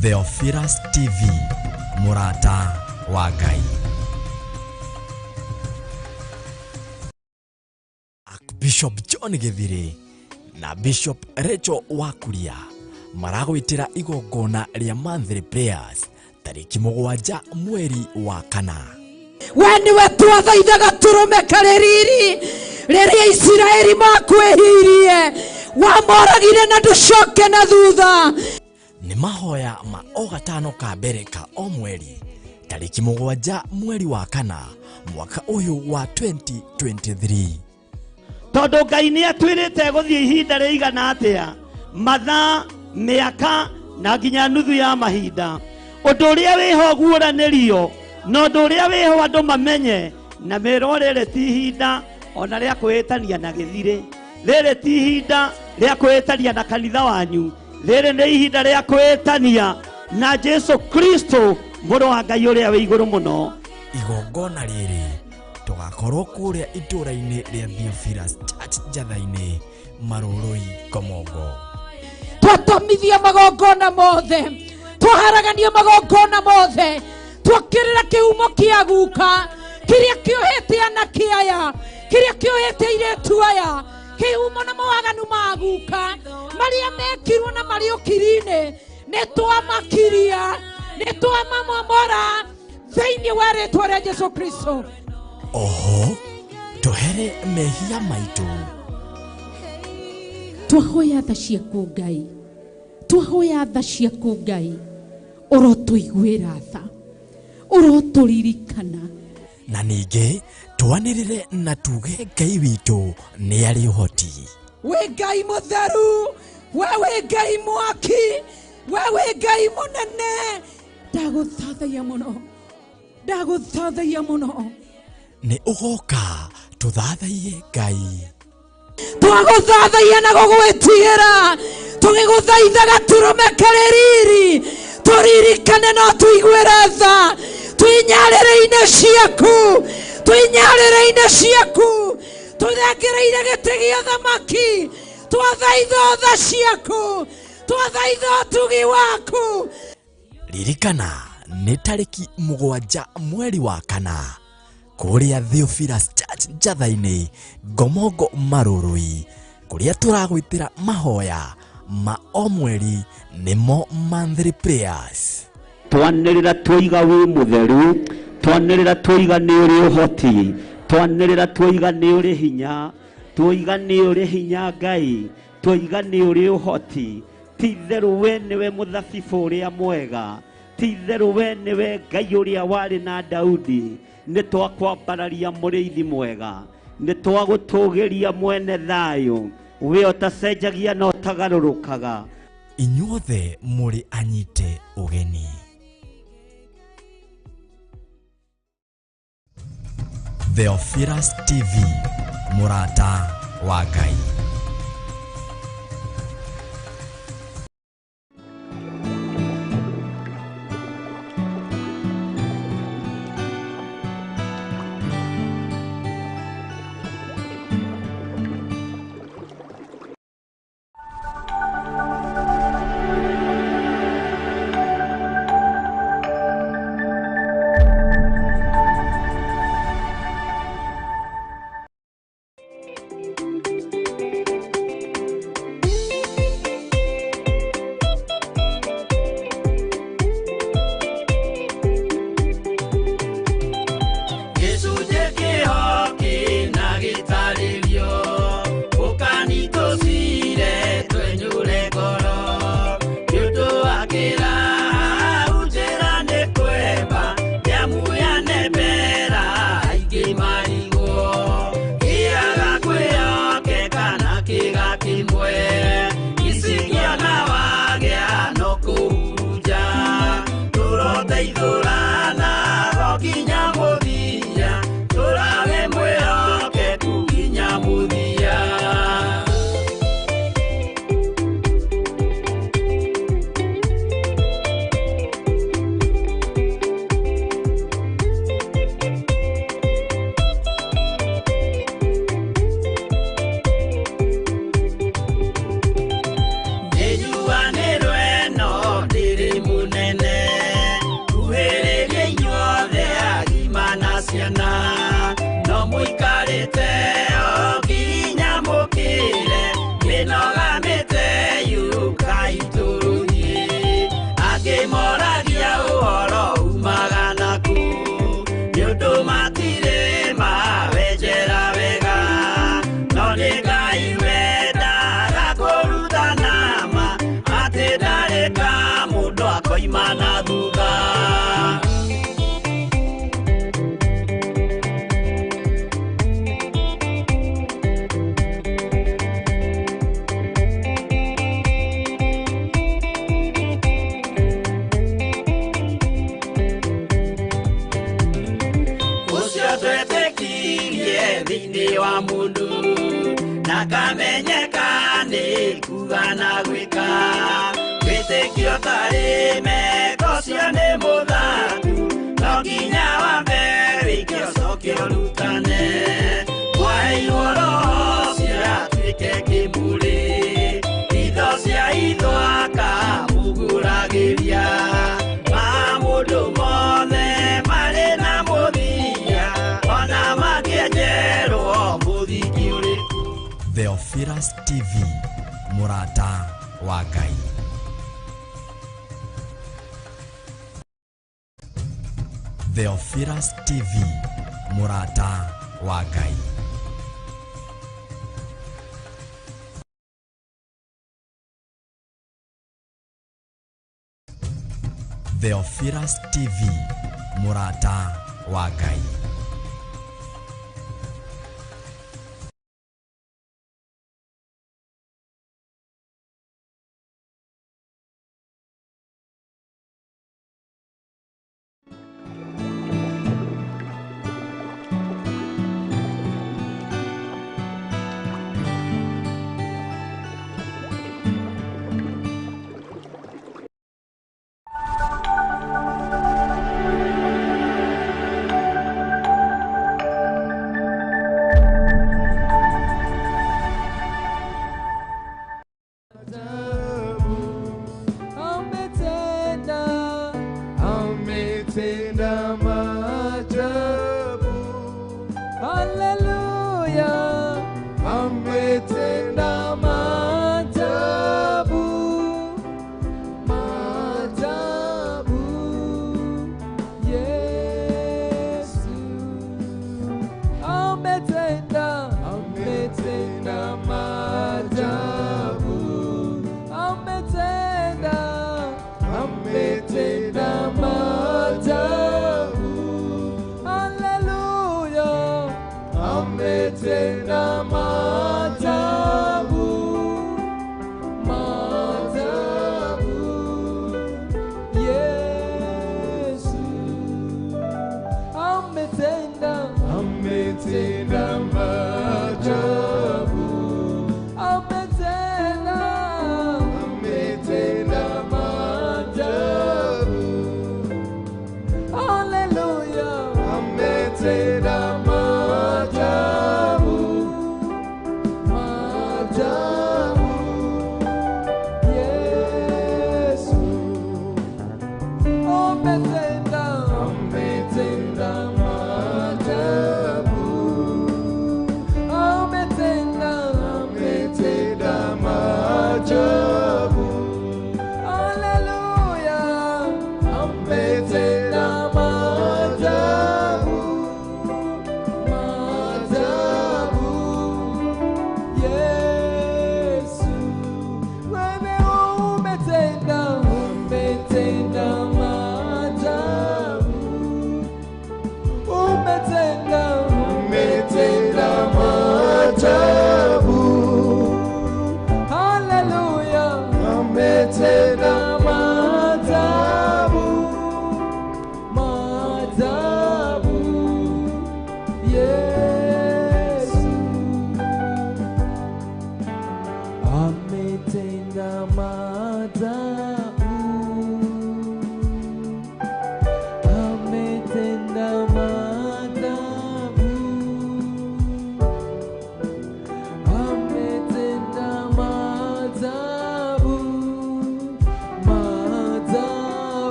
Theophilus TV, mũrata wa Ngai. Bishop John Githiri na Bishop Rachel Wakuria maragwĩtĩra igongona rĩa monthly prayers tarĩki 7 mweri wa 4. We nĩwe twathaithaga tũrũme karĩ riri rĩrĩa Isiraeli makwĩhirie, wamoragire na ndũcoke na thutha. Nĩ mahoya ma o gatano ka mbere ka o mweri tarĩki 7 mweri wa 4 mwaka ũyũ wa 2023. Tondũ Ngai nĩ atwĩrĩte gũthiĩ ihinda rĩigana atĩa, mathaa, mĩaka na nginya nuthu ya mahinda. Ũndũ ũrĩa wĩho guũranĩrio na ũndũ ũrĩa wĩho andũ mamenye na mĩrwo rĩrĩ ti ihinda ona rĩa kwĩĩtania na gĩthirĩ, rĩrĩ ti ihinda rĩa kwĩĩtania na kanitha wanyu, rĩrĩ nĩ ihinda rĩa kwĩĩtania na Jesu Kristo mũrũ wa Ngai ũrĩa wĩ igũrũ mũno. Igongona rĩrĩ tũgakorwo kũrĩa itũũra-inĩ rĩa Theophilus Church Njatha-inĩ, Marũrũi, Komongo. Twatomithia magongona mothe, twaharagania magongona mothe, twakĩrĩra kĩhumo kĩa guka kĩrĩa kĩohete anake aya, kĩrĩa kĩohete airĩtu aya, kĩhumo na mawaganu ma guka marĩa mekirwo na marĩ ũkiri-inĩ, nĩ twamakiria, nĩ twamamomora thĩinĩ wa rĩtwa rĩa Jesu Kristo. Oho tũhere mehia maitũ. Twahoya tha ciaku Ngai, twahoya tha ciaku Ngai, ũrotũiguĩra tha, ũrotũririkana. Na ningĩ twanĩrĩre na tuge Ngai witũ nĩ arĩ ũhoti. Wĩ Ngai mũtheru, we wĩ Ngai mwaki, we wĩ Ngai mũnene. Ndagũthathaiya mũno, ndagũthathaiya mũno. Nĩ ũgoka tũthathaiye Ngai. Twagũthathaiya na gũgwĩtigĩra, tũgĩgũthaithaga tũrũme karĩ riri, tũririkane no tũiguĩre tha, twĩnyarĩrĩ-inĩ ciaku, twĩnyarĩrĩ-inĩ ciaku, tũthengereire gĩtĩ gĩa thamaki, twathaitha tha ciaku, twathaitha ũtugi waku. Ririkana nĩ tarĩki 7 mweri wa 4 kũrĩa Theophilus Church Njatha-inĩ, Ngomongo, Marũrũi, kũrĩa tũragwĩtĩra mahoya ma o mweri nĩmo monthly prayers. Twanĩrĩra twoiga wĩ mũtheru, twanĩrĩra twoiga nĩ ũrĩ ũhoti, twanĩrĩra twoiga nĩ ũrĩ hinya, twoiga nĩ ũrĩ hinya Ngai, twoiga nĩ ũrĩ ũhoti. Ti itherũ we nĩwe mũthabibũ ũrĩa mwega, ti itherũ we nĩwe Ngai ũrĩa warĩ na Daudi. Nĩ twakwambararia mũrĩithi mwega, nĩ twagũtũgĩria mwene thayũ, we ũtacenjagia na ũtagarũrũkaga. Inyuothe mũrĩ anyite ũgeni. Theophilus TV, mũrata wa Ngai. ciana no mũikarĩte o nginya mũkĩre mĩnoga mĩte yũkai tũrũthiĩ angĩ moragia ũhoro umaga naku nĩ ũndũ matirĩ mawenjera wega no nĩ Ngai wendaga kũrutana ma atĩ ndarĩ ka mũndũ akoima na thutha. Ũcio twetĩkirie thĩinĩ wa mũndũ na kamenyeka nĩ kuga na gwĩka wĩtĩkio tarĩ meko cio nĩ mũthaku no nginya wambe wĩke ũcoke ũrutane mwaheirwo roho ũcio atuĩke kĩmũrĩ itho cia itho akamũgũragĩria ma mũndũ mothe marĩ na mũthia ona mangĩenjerwo mũthingi ũrĩkũ. Theophilus TV, mũrata wa Ngai. Theophilus TV, mũrata wa Ngai. Theophilus TV, mũrata wa Ngai. Ametenda maajabu, haleluya, ametenda maajabu, maajabu, Yesu ametenda, ametenda maajabu, ametenda, ametenda maajabu, haleluya, ametenda maajabu, maajabu, Yesu ametenda, ametenda maajabu, ametenda, ametenda maajabu, haleluya, ametenda maajabu,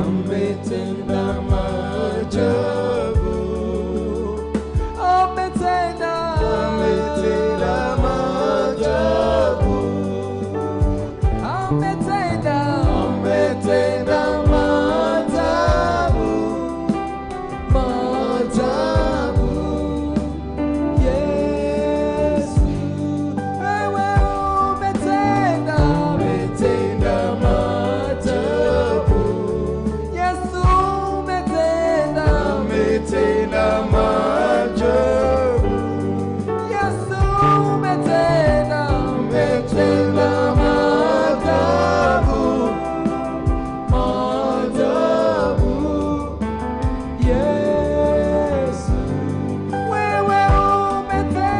Ametenda maajabu. Ametenda, ametenda maajabu. Ametenda, ametenda maajabu. Maajabu. Yesu, wewe umetenda, umetenda maajabu. Yesu umetenda, umetenda maajabu. Yesu umetenda, umetenda maajabu. Maajabu. Yesu, wewe umetenda,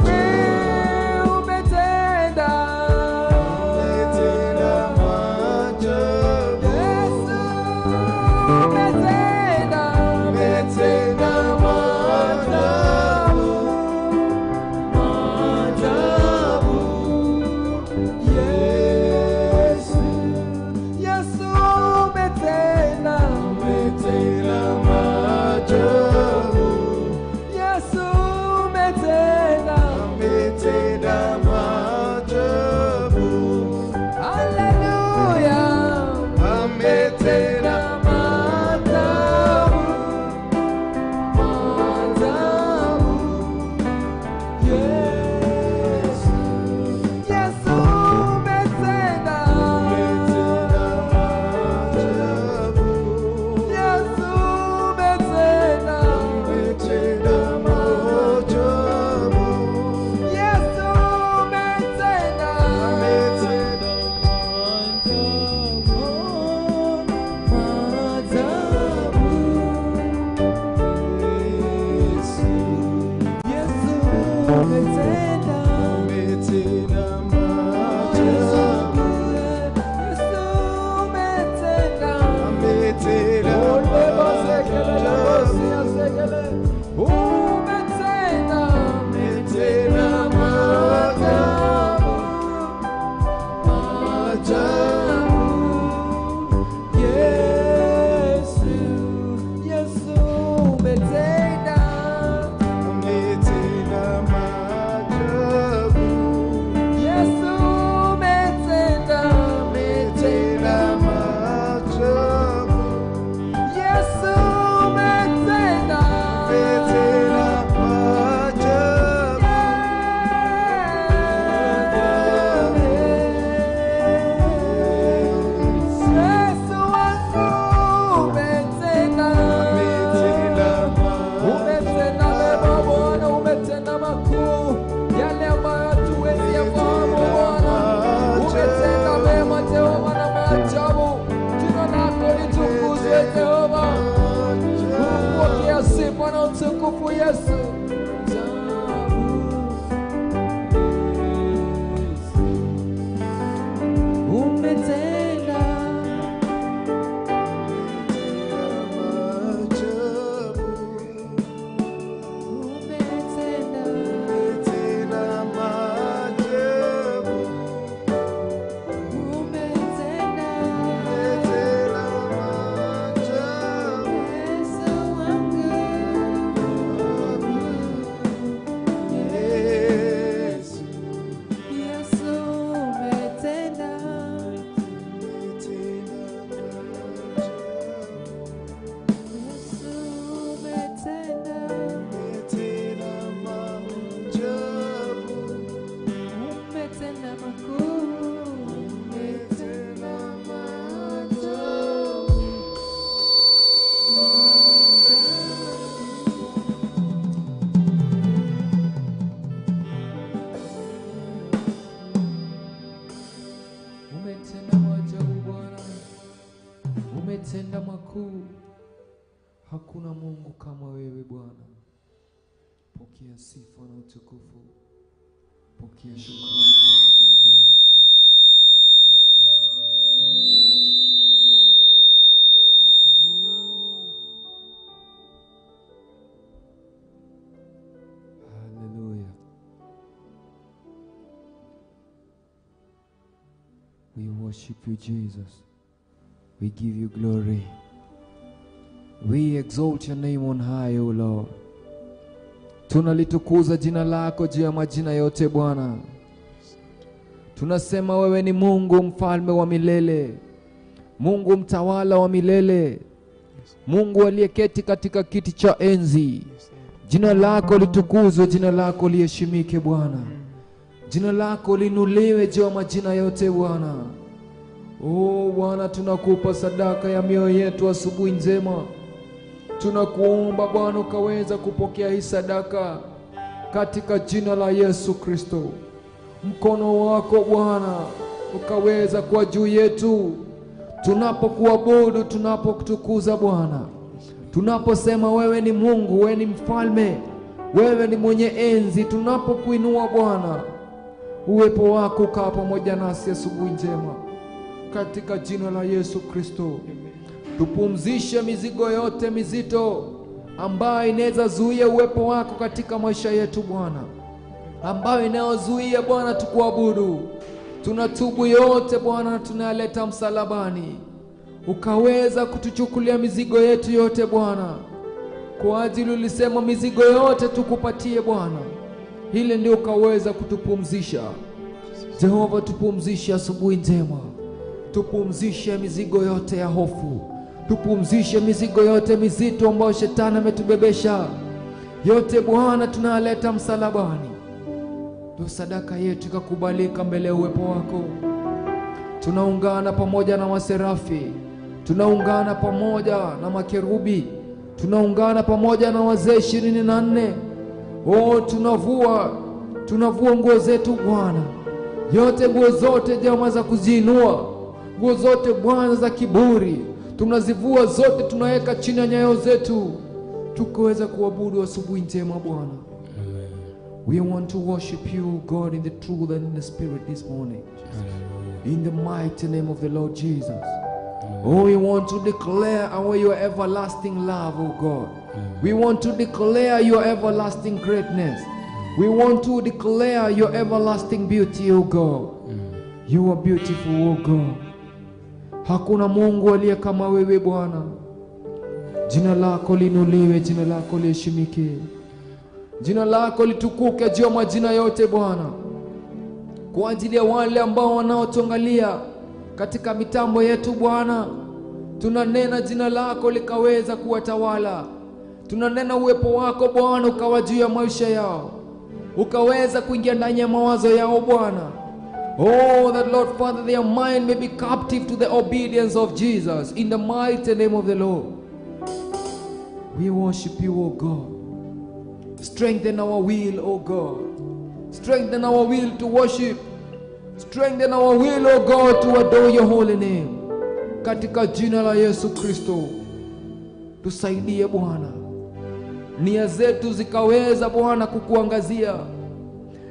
wewe umetenda, umetenda maajabu. Yesu umetenda, umetenda maajabu, maajabu. Yesu, Yesu umetenda, umetenda maajabu. Yesu umetenda, umetenda maajabu. Haleluya, ametenda maajabu, maajabu. Yesu, Yesu umetenda, umetenda maajabu. Yesu umetenda, umetenda maajabu. Yesu umetenda, umetenda maajabu, maajabu. Yesu, Yesu umetenda, umetenda maajabu. Yesu umetenda, umetenda maajabu. Umetenda, umetenda maajabu, maajabu. Yesu, Yesu umetenda, umetenda maajabu. Yesu umetenda, umetenda maajabu. Yesu umetenda, umetenda maajabu. Yesu wangu umetenda, umetenda mema Bwana, umetenda makuu yale ambayo hatuwezi yafahamu Bwana. Umetenda mema Jehova na maajabu. Jina lako litukuzwe Jehova. Pokea sifa na utukufu Yesu. Umetenda umetenda umetenda Yesu wangu. Yesu umetenda, Yesu umetenda, umetenda makuu, umetenda maajabu. Umetenda maajabu Bwana, umetenda makuu. Hakuna Mungu kama wewe Bwana. Pokea sifa na utukufu, pokea shukrani na siku njema. We worship you, Jesus. We give you glory. We exalt your name on high, O Lord. Tunalitukuza jina lako juu ya majina yote Bwana. Tunasema wewe ni Mungu mfalme wa milele, Mungu mtawala wa milele, Mungu aliyeketi katika kiti cha enzi. Jina lako litukuzwe, jina lako liheshimike Bwana. Jina lako liinuliwe juu ya majina yote Bwana. Oh Bwana, tunakupa sadaka ya mioyo yetu asubuhi njema. Tunakuomba Bwana ukaweza kupokea hii sadaka katika jina la Yesu Kristo. Mkono wako Bwana ukaweza kuwa juu yetu tunapokuabudu, tunapokutukuza Bwana. Tunaposema wewe ni Mungu, wewe ni mfalme, wewe ni mwenye enzi, tunapokuinua Bwana, uwepo wako ukawa pamoja nasi asubuhi njema katika jina la Yesu Kristo. Tupumzishe mizigo yote mizito ambayo inaweza zuia uwepo wako katika maisha yetu Bwana, ambayo inayozuia Bwana tukuabudu. Tunatubu yote Bwana, tunaleta msalabani, ukaweza kutuchukulia mizigo yetu yote Bwana. Kwa ajili ulisema mizigo yote tukupatie Bwana, hili ndio ukaweza kutupumzisha. Jehova, tupumzishe asubuhi njema. Tupumzishe mizigo yote ya hofu, tupumzishe mizigo yote mizito ambayo shetani ametubebesha. Yote Bwana tunaleta msalabani, ndio sadaka yetu ikakubalika mbele ya uwepo wako. Tunaungana pamoja na maserafi, tunaungana pamoja na makerubi, tunaungana pamoja na wazee 24. Oh, tunavua nguo zetu Bwana, yote nguo zote jamaa za kujiinua, nguo zote Bwana za kiburi, tunazivua zote, tunaweka chini ya nyayo zetu, tukaweza kuabudu asubuhi njema Bwana. We want to worship you, God, in the truth and in the spirit this morning. In the mighty name of the Lord Jesus. Oh, we want to declare your everlasting love, oh God. We want to declare your everlasting greatness. We want to declare your everlasting beauty, oh God. You are beautiful, oh God. Hakuna Mungu aliye kama wewe Bwana. Jina lako liinuliwe, jina lako liheshimike, jina lako litukuke juu ya majina yote Bwana. Kwa ajili ya wale ambao wanaotuangalia katika mitambo yetu Bwana, tunanena jina lako likaweza kuwatawala. Tunanena uwepo wako Bwana ukawa juu ya maisha yao, ukaweza kuingia ndani ya mawazo yao Bwana. Oh, that Lord Father, their mind may be captive to the obedience of Jesus, in the mighty name of the Lord. We worship you, O God. Strengthen our will, O God. Strengthen our will to worship. Strengthen our will, O God, to adore your holy name. Katika jina la Yesu Kristo, tusaidie Bwana. Nia zetu zikaweza Bwana kukuangazia.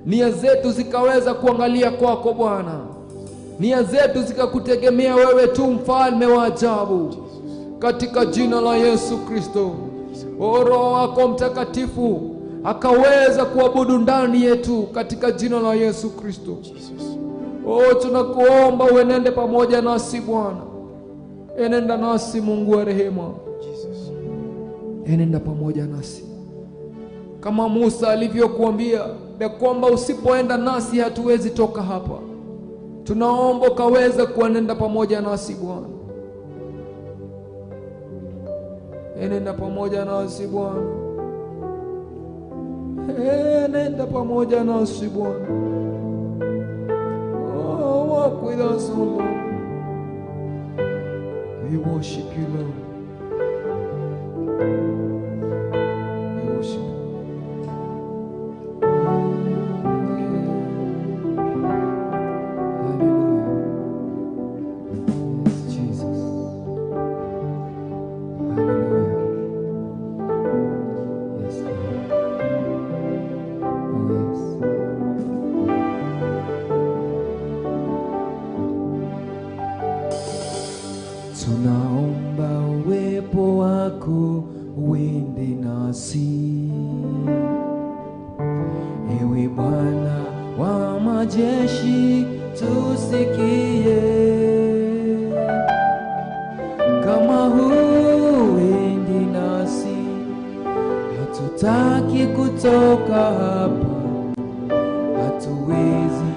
Nia zetu zikaweza kuangalia kwako Bwana. Nia zetu zikakutegemea wewe tu, mfalme wa ajabu. Katika jina la Yesu Kristo, O Roho wako Mtakatifu akaweza kuabudu ndani yetu katika jina la Yesu Kristo. Oh, tunakuomba uenende pamoja nasi Bwana. Enenda nasi Mungu wa rehema. Enenda pamoja nasi kama Musa alivyokuambia ya kwamba usipoenda nasi hatuwezi toka hapa. Tunaomba ukaweza kuenenda pamoja nasi Bwana. Enenda pamoja nasi Bwana. Enenda pamoja nasi Bwana. Oh, walk with us, O Lord. We worship you, Lord. We worship you. Hallelujah. Yes, Jesus. Hallelujah. Yes, Lord. Oh, yes. Tunaomba uwepo wako uende nasi, ewe Bwana wa majeshi, Tusikie kama huendi nasi, hatutaki kutoka hapa, hatuwezi.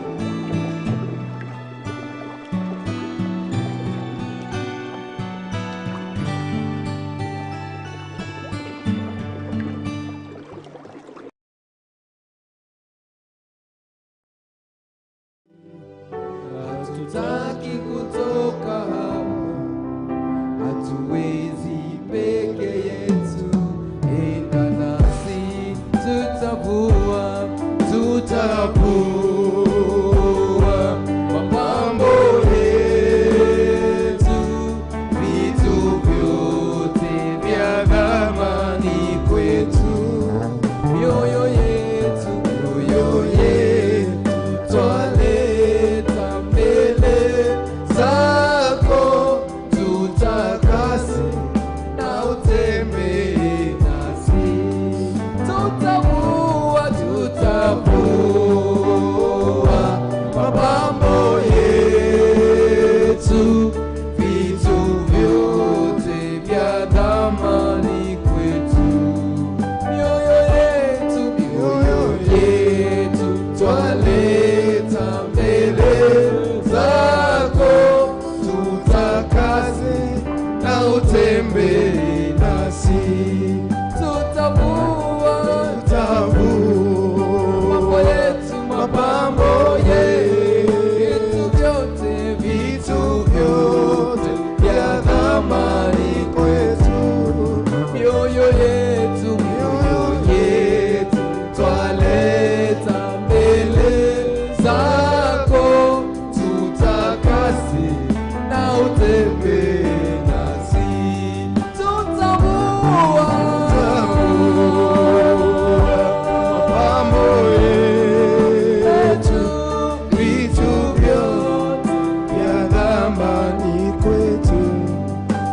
Hatutaki kutoka hapa, hatuwezi peke yetu. Enda nasi, tutavua, tutavua mapambo yetu, vitu vyote vya thamani kwetu, mioyo yetu, mioyo yetu twaleta mbele zako, tutakase na utembee nasi, tutavua, tutavua mapambo yetu, vitu vyote vya thamani kwetu, mioyo yetu, mioyo yetu twaleta mbele zako, tutakase na utembee nasi, tutavua, tutavua yetu, mapambo yetu, vyote, vitu vyote vya thamani kwetu, mioyo yetu, mioyo yetu twaleta mbele zako, tutakase na utembee nasi, tutavua mapambo yetu, vitu vyote vya thamani kwetu,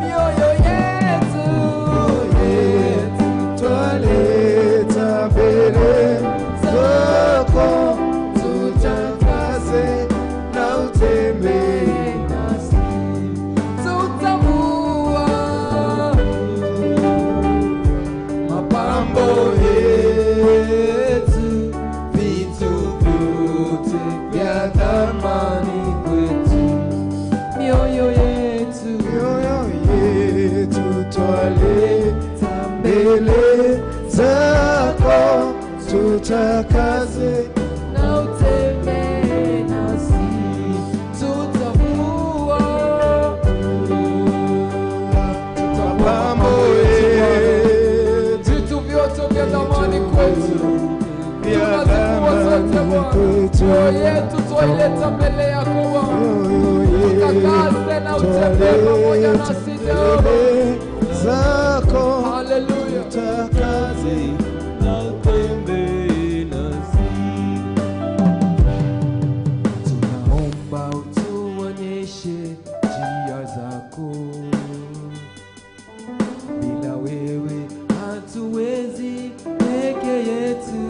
mioyo yetu, yetu twaleta mbele zako, tutakase na utembee nasi, tutavua mapambo yetu, vitu vyote vya thamani kwetu, mioyo yetu, mioyo yetu twaleta mbele zako, tutakase na utembee nasi, tutavua mapambo yetu, vitu vyote vya thamani kwetu, vya tunazivua zote thamani Bwana, kwetu, mioyo yetu twaileta mbele yako Bwana, mioyo utakase na utembee pamoja yetu nasi Jehova. mbele zako, Haleluya. tutakase na utembee nasi. Tunaomba utuonyeshe njia zako, bila wewe hatuwezi peke yetu.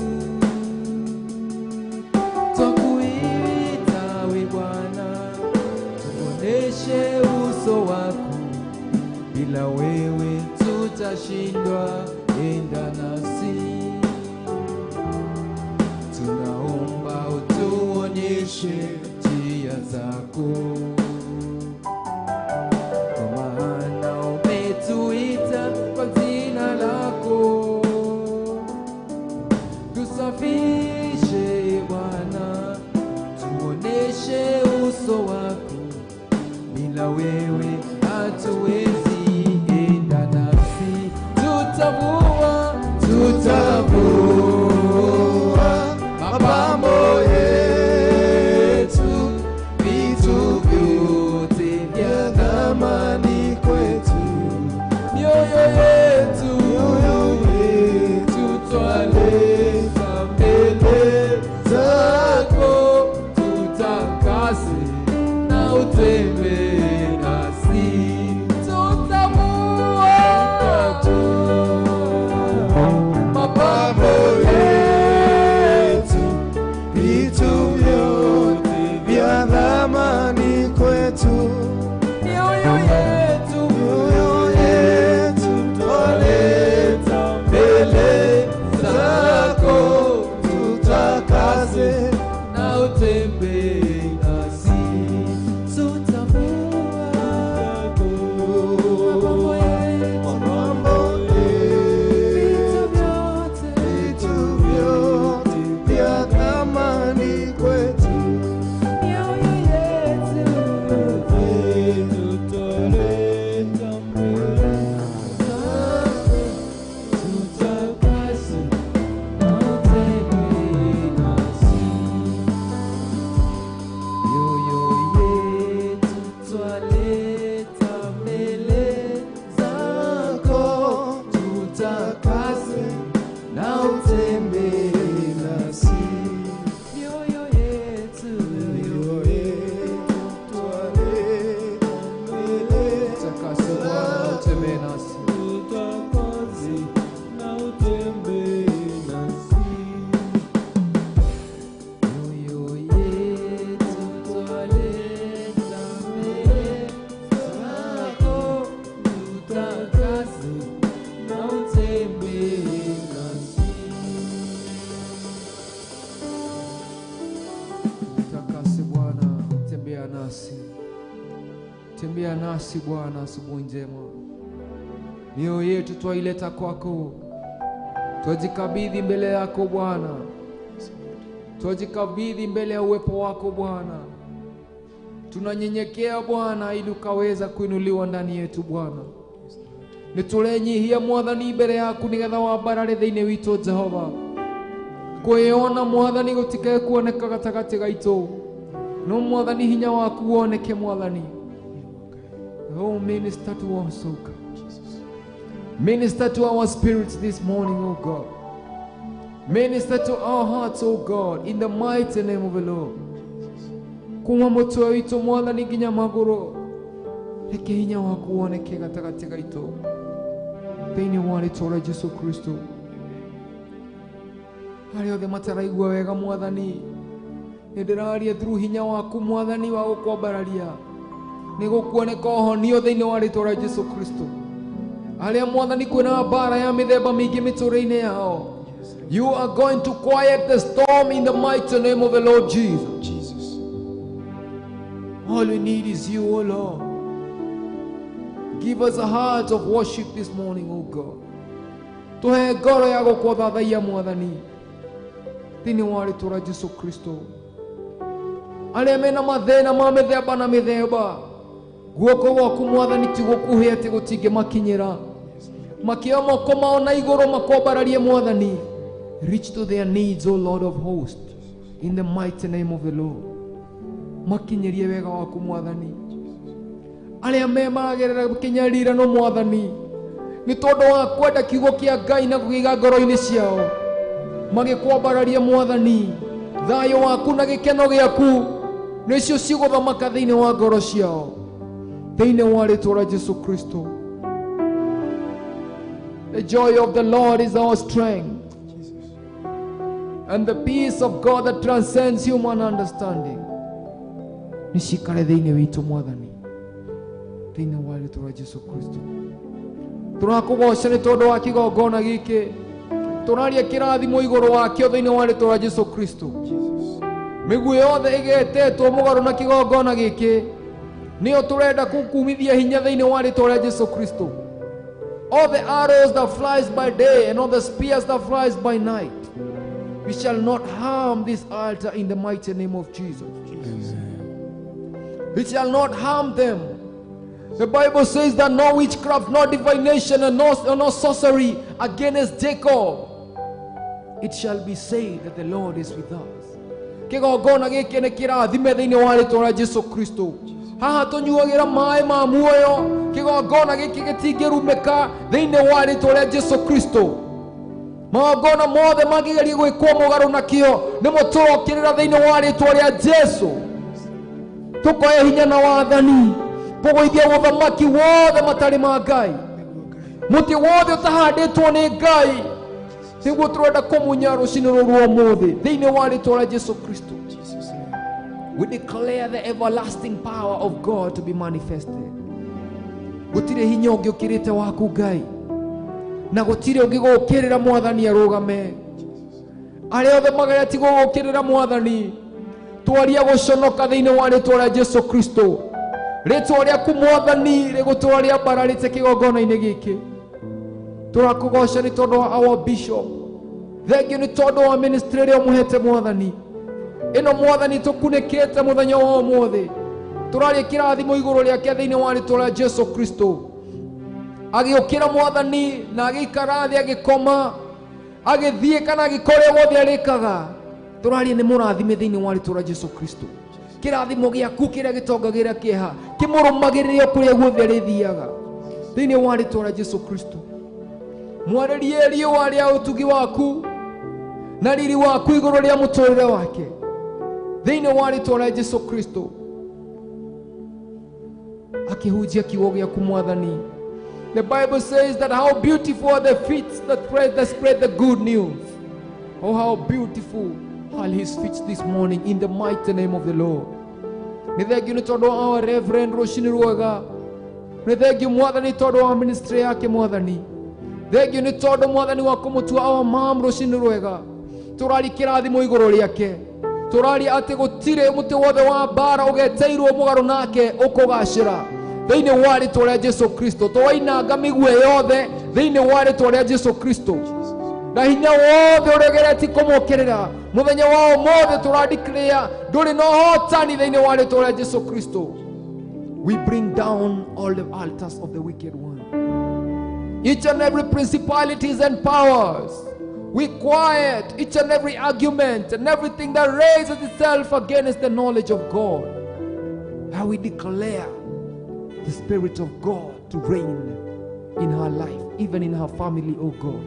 Twakuita we Bwana, tuonyeshe uso wako, bila wewe tutashindwa. Enda nasi, tunaomba utuonyeshe njia zako, kwa maana umetuita kwa jina lako. Tusafishe Bwana, tuoneshe uso wako, bila wewe hatuwezi. Enda nasi, tutavua, Tutavua mapambo yetu, vitu vyote vya thamani kwetu, mioyo yetu, mioyo yetu twaleta mbele zako, tutakase na utembee nasi, tutavua mapambo yetu, vitu vyote vya yetu, mioyo yetu, mioyo yetu twaleta mbele zako, tutakase na utembee nasi. Tutambua mapambo yetu, vitu vyote vya thamani kwetu, mioyo yetu twaleta mbele zako, tutakase na utembee nasi. Mioyo yetu twaleta mbele zako, tutakase na utembee nasi. Mioyo yetu, mioyo yetu twaleta mbele Tutakase Bwana na utembee nasi. tutakase na utembee nasi. Mioyo yetu twaleta mbele zako, tutakase na utembee nasi. Tutakase Bwana, tembea nasi. Tembea nasi Bwana, asubuhi njema. Mioyo yetu twaileta kwako, twajikabidhi mbele yako Bwana, twajikabidhi mbele ya uwepo wako Bwana. Tunanyenyekea Bwana ili ukaweza kuinuliwa ndani yetu Bwana. Niturenyihia Mwathani mbere yaku nigetha wambarare thiini witu Jehova. Kwĩyona Mwathani gũtikae kuoneka gatagatĩ gaitũ, no Mwathani hinya waku woneke Mwathani. Oh, minister to us, oh God. Minister to our spirits this morning, oh God. Minister to our hearts, oh God, in the mighty name of the Lord. Kuma mũtwe witũ Mwathani nginya magũrũ, reke hinya waku woneke gatagatĩ gaitũ thĩinĩ wa rĩtwa rĩa Jesu Kristo. Arĩa othe mataraigua wega Mwathani, nĩ ndĩraria through hinya waku Mwathani wa gũkwambararia, nĩ gũkuoneka ũhonio thĩinĩ wa rĩtwa rĩa Jesu Kristo. Arĩa Mwathani kwĩna mbara ya mĩthemba mĩingĩ mĩtũrĩre-inĩ yao, you are going to quiet the storm in the mighty name of the Lord Jesus. Jesus. All we need is you, O Lord. Give us a heart of worship this morning, O God. Tuhe ngoro ya gũkũthathaiya Mwathani thĩinĩ wa rĩtwa rĩa Jesu Kristo. Arĩa mena mathĩna ma mĩthemba na mĩthemba, guoko gwaku Mwathani ti gũkuhĩ atĩ gũtingĩmakinyĩra. Makĩoya moko mao na igũrũ makwambararie Mwathani. Reach to their needs, O Lord of hosts, in the mighty name of the Lord. Makinyĩrie wega waku Mwathani. Arĩa me maragerera kĩnyarirano Mwathani, nĩ tondũ wa kwenda kiugo kĩa Ngai na kũkĩiga ngoro-inĩ ciao, magĩkwambararia Mwathani, thayũ waku na gĩkeno gĩaku nĩcio cigũthamaka thĩinĩ wa ngoro ciao, thĩinĩ wa rĩtwa rĩa Jesu Kristo. The joy of the Lord is our strength, and the peace of God that transcends human understanding nĩcikare thĩinĩ witũ Mwathani, thĩinĩ wa rĩtwa rĩa Jesu Kristo. Tũrakũgoca nĩ tondũ wa kĩgongona gĩkĩ, tũraria kĩrathimo igũrũ wakĩo thĩinĩ wa rĩtwa rĩa Jesu Kristo. Mĩguĩ yothe ĩgetetwo mũgarũ na kĩgongona gĩkĩ nĩyo tũrenda kũkumithia hinya thĩinĩ wa rĩtwa rĩa Jesu Kristo. All the arrows that flies by day and all the spears that flies by night, we shall not harm this altar in the mighty name of Jesus. We shall not harm them. The Bible says that no witchcraft, no divination, and no sorcery against Jacob. It shall be said that the Lord is with us. Kĩgongona gĩkĩ nĩ kĩrathime thĩinĩ wa rĩtwa rĩa Jesu Kristo. Haha tũnyuagĩra maĩ ma muoyo. Kĩgongona gĩkĩ gĩtingĩrumĩka thĩinĩ wa rĩtwa rĩa Jesu Kristo. Magongona mothe mangĩgeria gwĩkwo mũgarũ nakĩo nĩmo tũrokĩrĩra thĩinĩ wa rĩtwa rĩa Jesu. Tũkoya hinya na wathani kũgũithia ũthamaki wothe matarĩ ma Ngai, mũtĩ wothe ũtahandĩtwo nĩ Ngai nĩguo tũrenda kũmunya rũcinĩ rũrũ rwa ũmũthĩ thĩinĩ wa rĩtwa rĩa Jesu Kristo. We declare the everlasting power of God to be manifested. Gũtirĩ hinya ũngĩ ũkĩrĩte waku Ngai, na gũtirĩ ũngĩgũkĩrĩra Mwathani arũgame. Arĩa othe mageretie gũgũkĩrĩra Mwathani, twaria gũconoka thĩinĩ wa rĩtwa rĩa Jesu Kristo. Rĩtwa rĩaku Mwathani rĩgũtũra rĩambararĩte kĩgongona-inĩ gĩkĩ. Tũrakũgoca nĩ tondũ wa our bishop. Thengiũ nĩ tondũ wa ministry ĩrĩa ũmũhete Mwathani. Ĩno Mwathani tũkunĩkĩte mũthenya wa ũmũthĩ. Tũraria kĩrathimo igũrũ rĩake thĩinĩ wa rĩtwa rĩa Jesu Kristo. Agĩũkĩra Mwathani na agĩikara thĩ agĩkoma, agĩthiĩ kana agĩka ũrĩa wothe arĩkaga. Tũraria nĩ mũrathime thĩinĩ wa rĩtwa rĩa Jesu Kristo. Kĩrathimo gĩaku kĩrĩa gĩtongagĩra kĩeha kĩmũrũmagĩrĩre kũrĩa guothe arĩthiaga thĩinĩ wa rĩtwa rĩa Jesu Kristo. Mwarĩrie riũa rĩa ũtugi waku na riri waku igũrũ rĩa mũtũrĩre wake thĩinĩ wa rĩtwa rĩa Jesu Kristo. Akĩhunjia kiugo gĩaku Mwathani. The Bible says that how beautiful are the feet that spread the good news. Oh, how beautiful are his feet this morning in the mighty name of the Lord. Nĩ thengiũ nĩ tondũ wa our Reverend rũcinĩ rwega. Nĩ thengiũ Mwathani tondũ wa ministry yake Mwathani. Thengiũ nĩ tondũ Mwathani wa kũmũtua our mom rũcinĩ rwega. Tũraria kĩrathimo igũrũ rĩake. Tũraria atĩ gũtirĩ mũtĩ wothe wa mbara ũgeteirwo mũgarũ nake ũkũgacĩra thĩinĩ wa rĩtwa rĩa Jesu Kristo. Tũrainanga mĩguĩ yothe thĩinĩ wa rĩtwa rĩa Jesu Kristo, na hinya wothe ũrĩa ũgeretie kũmũkĩrĩra mũthenya wa ũmũthĩ tũradeclare ndũrĩ na ũhotani thĩinĩ wa rĩtwa rĩa Jesu Kristo. We bring down all the altars of the wicked one, each and every principalities and powers. We quiet each and every argument and everything that raises itself against the knowledge of God. How we declare the Spirit of God to reign in her life, even in her family, oh God,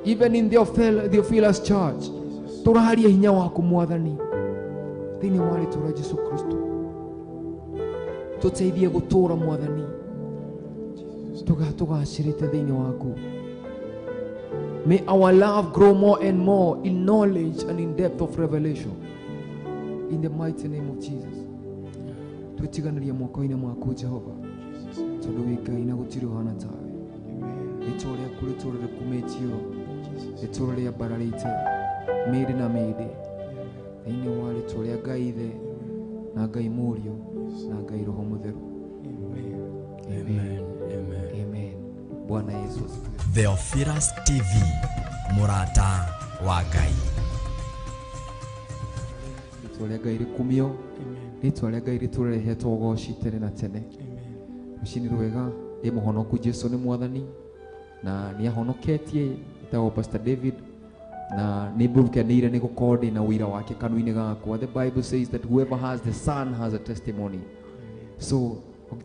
even in the Theophilus Church. Tũraria hinya waku Mwathani thĩinĩ wa rĩtwa rĩa Jesu Kristo. Tũteithie gũtũũra Mwathani tũgacĩrĩte thĩinĩ waku. May our love grow more and more in knowledge and in depth of revelation. In the mighty name of Jesus. Twĩtiganĩrie moko-inĩ maku Jehova, tondũ wĩ Ngai na gũtirĩ ũhana tawe. Rĩtwa rĩaku rĩtũũre rĩkumĩtio, rĩtũũre rĩambararĩte mĩndĩ na mĩndĩ thĩinĩ wa rĩtwa rĩa Ngai Ithe na Ngai Mũriũ na Ngai Roho Mũtheru. Amen. Amen. Amen. Bwana Yesu asifiwe. Theophilus TV, mũrata wa Ngai. Rĩtwa rĩa Ngai rĩkumio, rĩtwa rĩa Ngai rĩtũũre rĩhetwo ũgoci tene na tene. Rũcinĩ rwega, ndĩ mũhonoku Jesu nĩ Mwathani na nĩ ahonoketie. Etagwo Pastor David na nĩ mbukeneire nĩ gũkorwo ndĩ na ũira wake kanua-inĩ gakwa. The Bible says that whoever has the Son has a testimony. So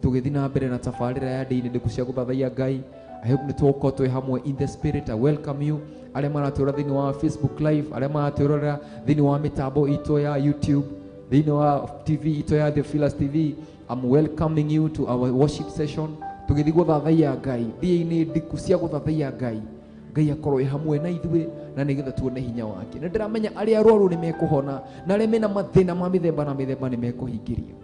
tũgĩthiĩ na mbere na tabarĩra ya ndĩ-inĩ ndĩku cia gũthathaiya Ngai. I hope nĩ tũgũkorwo twĩ hamwe in the spirit. I welcome you arĩa maratwĩrora thĩinĩ wa Facebook Live, arĩa maratwĩrorera thĩinĩ wa mĩtambo itũ ya YouTube, thĩinĩ wa TV itũ ya Theophilus TV. I'm welcoming you to our worship session. Tũgĩthiĩ gũthathaiya Ngai thiĩ-inĩ ndiku cia gũthathaiya Ngai. Ngai akorwo ĩ hamwe na ithuĩ na nĩgetha tuone hinya wake. Nĩ ndĩramenya arĩa arwaru nĩ mekũhona na arĩa mena mathĩna ma mĩthemba na mĩthemba nĩ mekũhingĩrio.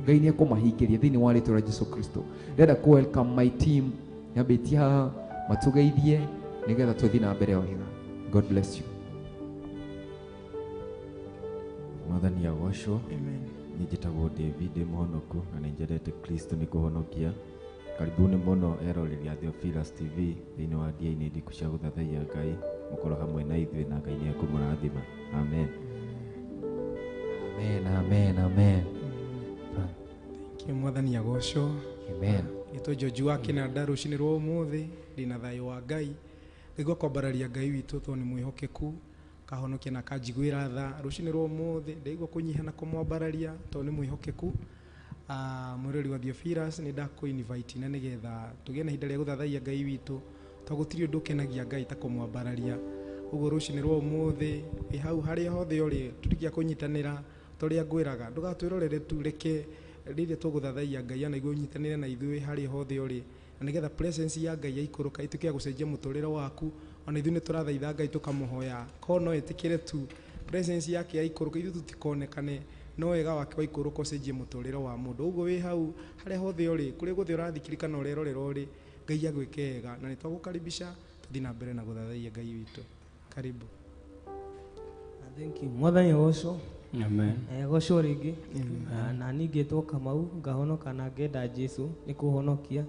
Ngai nĩ ekũmahingĩria thĩinĩ wa rĩtwa rĩa Jesu Kristo. Ndĩrenda kũ welcome my team nyambĩtie haha matũgeithie nĩgetha tũthiĩ na mbere wega. God bless you. Mwathani agocwo. Niĩ njĩtagwo David, ndĩ mũhonoku na nĩ njendete Kristo nĩ kũhonokia. Karibuni mũno eroreri a Theophilus TV thĩinĩ wa ndia-inĩ ndiku cia gũthathaiya Ngai. Mũkorwo hamwe na ithuĩ na Ngai nĩ ekũmũrathima. Amen. Amen, amen, amen. Thank you, Mwathani agocwo. Amen. Nĩtwo George wa Kĩnanda rũcinĩ rwa ũmũthĩ ndĩna thayũ wa Ngai. Ngaigua kwambararia Ngai witũ tondũ nĩ mwĩhokeku, kahonokia na kanjiguĩra tha. Rũcinĩ rwa ũmũthĩ ndaigua kũnyiha na kũmwambararia tondũ nĩ mwĩhokeku. Mwĩrori wa Theophilus nĩ ndakũ invite na nĩgetha tũgĩe na ihinda rĩa gũthathaiya Ngai witũ, tondũ gũtirĩ ũndũ ũkenagia Ngai ta kũmwambararia. Ũguo rũcinĩ rwa ũmũthĩ wĩ hau harĩa hothe ũrĩ, tũtikia kũnyitanĩra ta ũrĩa ngwĩraga, ndũgatwĩrorere tu, reke rĩrĩa tũgũthathaiya Ngai ana igũrũ nyitanĩre na ithuĩ harĩa hothe ũrĩ, na nĩgetha presence ya Ngai yaikũrũka ituĩke ya gũcenjia mũtũrĩre waku. Ona ithuĩ nĩ tũrathaitha Ngai tũkamũhoya ko no ĩtĩkĩre tu presence yake yaikũrũka, ithuĩ tũtikonekane No wega wake wa ikũrũka ũcenjie mũtũrĩre wa mũndũ. Ũguo wĩ hau harĩa hothe ũrĩ, kũrĩa guothe ũrathikĩrĩria kana ũrerorera ũrĩ, Ngai agwĩke wega, na nĩtwagũkaribisha tũthiĩ na mbere na gũthathaiya Ngai witũ. Karibu. Thank you. Mwathani agocwo. Amen. Gocwo rĩngĩ. Na niĩ ngĩtwo Kamau, ngahonoka na ngenda Jesu nĩ kũhonokia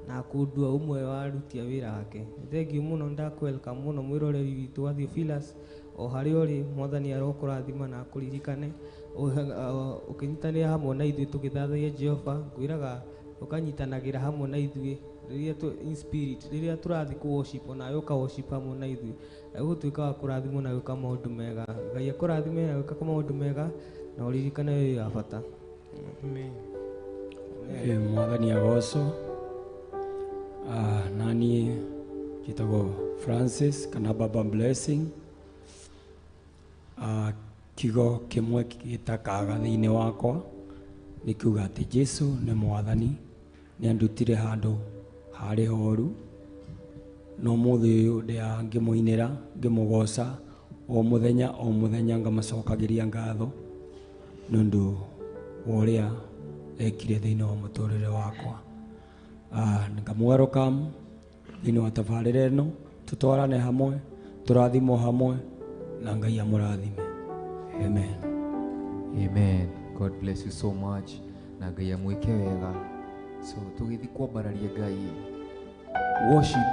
na kũndua ũmwe wa aruti a wĩra wake. Thank you mũno, ndakwelcome mũno mwĩroreri witũ wa Theophilus o harĩa ũrĩ. Mwathani arokũrathima na akũririkane ũkĩnyitanĩra hamwe na ithuĩ tũgĩthathaiya Jehova. Ngwĩraga ũkanyitanagĩra hamwe na ithuĩ rĩrĩa in spirit, rĩrĩa tũrathiĩ kũ worship, onawe ũka worship hamwe na ithuĩ, ũgũtuĩka wa kũrathimwo na gwĩka maũndũ mega. Ngai akũrathime na gwĩka maũndũ mega na ũririkane wĩ wa bata. Amen. Mwathani agocwo. Nani njĩtagwo Francis kana Baba Blessing. Kiugo kĩmwe gĩtakaga thĩinĩ wakwa nĩ kiuga atĩ Jesu nĩ Mwathani, nĩ andutire handũ harĩ horu, no mũthĩ ũyũ ndĩa ngĩmũinĩra ngĩmũgoca o mũthenya o mũthenya, ngamacokagĩria ngatho nĩ ũndũ wa ũrĩa ekire thĩinĩ wa mũtũrĩre wakwa. Ngamwelcome thĩinĩ wa tabarĩra ĩno, tũtwarane hamwe, tũrathimwo hamwe, na Ngai amũrathime. Amen. Amen. God bless you so much na Ngai amwĩke wega. So tũgĩthiĩ kwambararia Ngai, worship.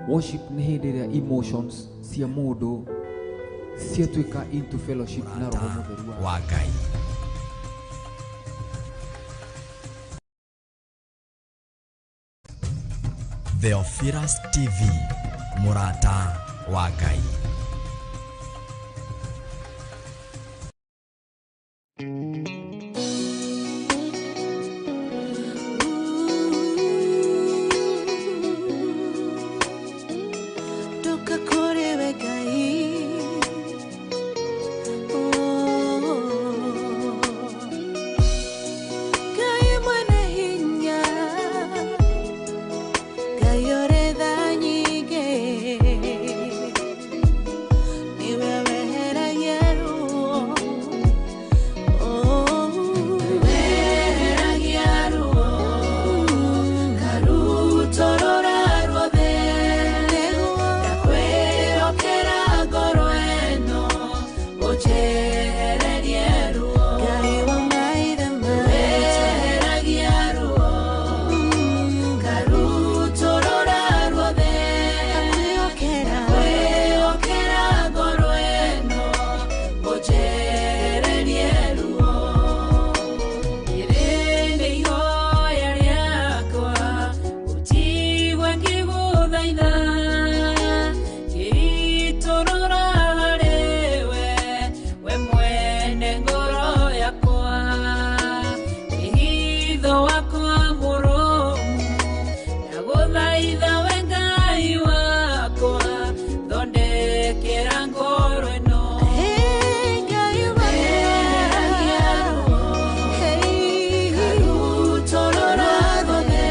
Worship nĩ hĩndĩ ĩrĩa emotions cia mũndũ ciatuĩka into fellowship na Roho Mũtheru wa Ngai. Theophilus TV, mũrata wa Ngai. Toka kũrĩ we Ngai. Oh, Ngai mwene hinya, Ngai ũrĩ tha nyingĩ, nĩwe weheragia ruo. Oh, weheragia ruo, karutorora ruothe, ndakwĩhokera ngoro ĩno, ũnjehererie ruo. Ngai wa maithe maitũ, weheragia ruo, karutorora ruothe, ndakwĩhokera ngoro ĩno, ũnjehererie ruo. Rĩrĩ nĩ ihoya rĩakwa, ũnjigue ngĩgũthaitha, ngĩitũrũra harĩwe, we mwene ngoro yakwa. Wĩhitho wakwa mũrũmu, ndagũthaitha we Ngai wakwa, thondekera ngoro ĩno. Weheragia ruo, karutorora ruothe,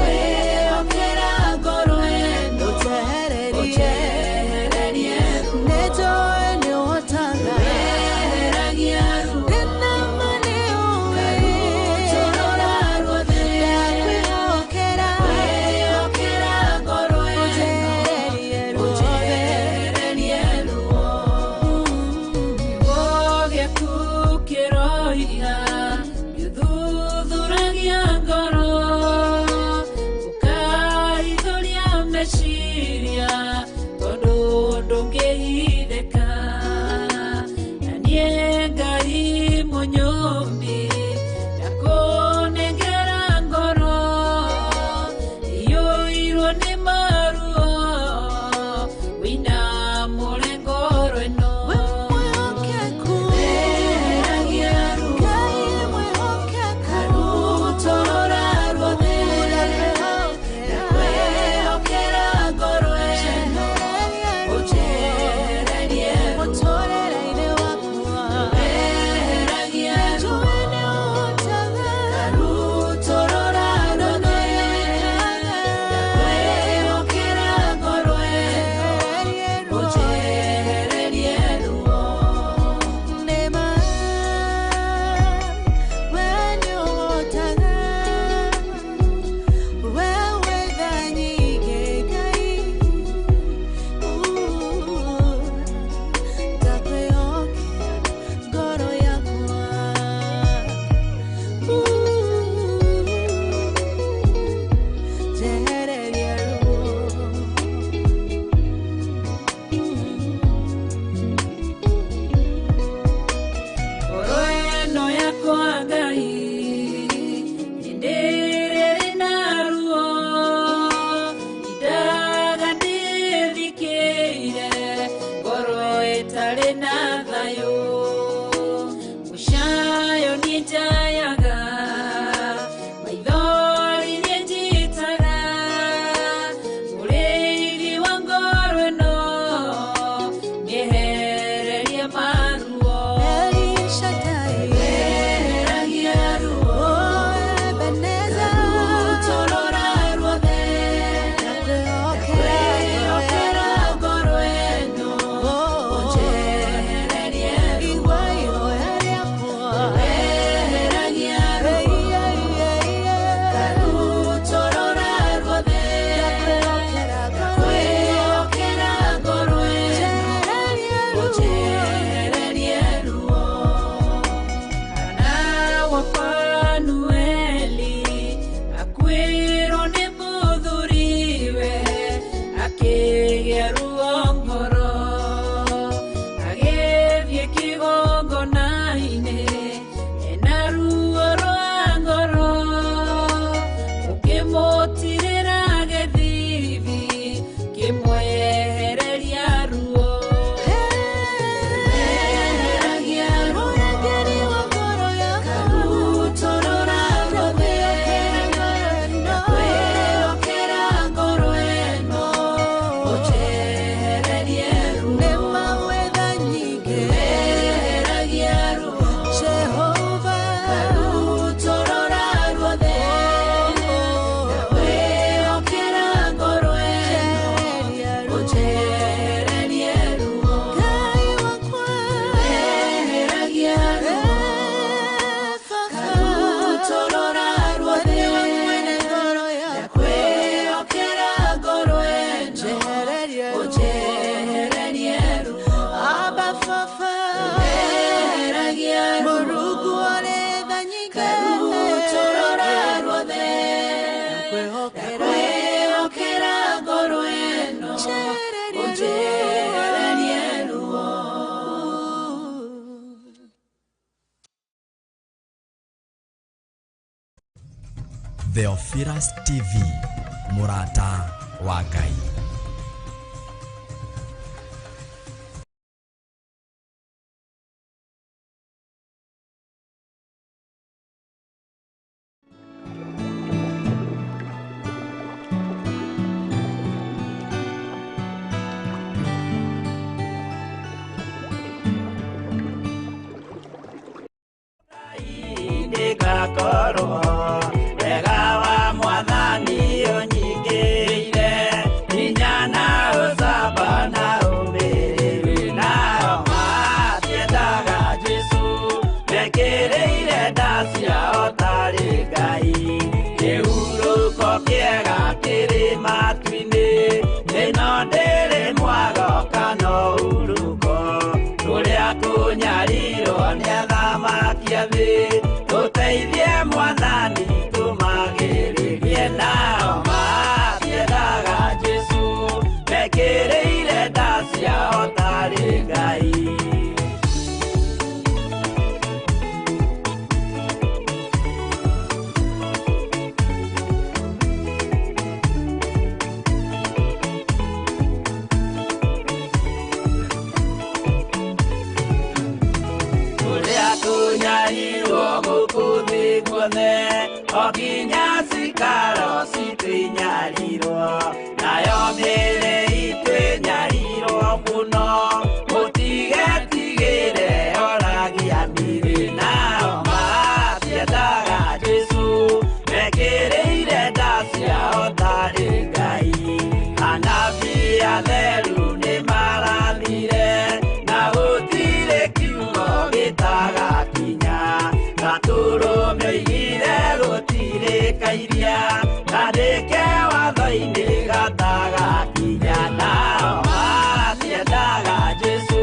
ndakwĩhokera ngoro ĩno, ũnjehererie ruo. Weheragia ruo, karutorora Kwa Fanueli akwĩrwo nĩ mũthuriwe akĩgĩa ruo ngoro agĩthiĩ kĩgongona-inĩ ena ruo rwa ngoro ũkĩmũtirĩra gĩthithi kĩmwehereria ruo eheragia ruo karutorora ruothe ndakwĩhokera ngoro ĩno ũnjehererie ruo eheragia ruo karutorora ruothe ndakwĩhokera ngoro ĩno ũnjehererie ruo eheragia ruo karutorora ruothe ndakwĩhokera ngoro ĩno ũnjehererie ruo eheragia ruo karutorora ruothe ndakwĩhokera ngoro ĩno ũnjehererie ruo. Theophilus TV, mũrata wa Ngai. Ndĩgakorwo wega wa mwathani ũnyingĩrĩire hinya na ũcamba na ũmĩrĩru nao matiendaga Jesũ mekĩrĩire nda ciao tarĩ Ngai kĩhurũko kĩega kĩrĩ matu-inĩ ĩno ndĩrĩ mwago kana ũhurũko kũrĩa kũnyarirwo nĩ athamaki a thĩ tũteithie mwathani tũmagĩrĩrie nao matiendaga Jesũ mekĩrĩire nda ciao tarĩ Ngai. Kũrĩa kũnyarirwo gũkũ thĩ guothe o nginya cikaro citũ inyarirwo nayo mĩĩrĩ itũ ĩnyarirwo mũno mũtigetigĩre oragia mĩĩrĩ nao matiendaga Jesũ mekĩrĩire nda ciao tarĩ Ngai anabii atheru nĩmarathire na gũtirĩ kiugo gĩtagakinya gatũrũme oigire gũtirĩ kairia kandĩke watho-inĩ gatagakinya nao matiendaga Jesũ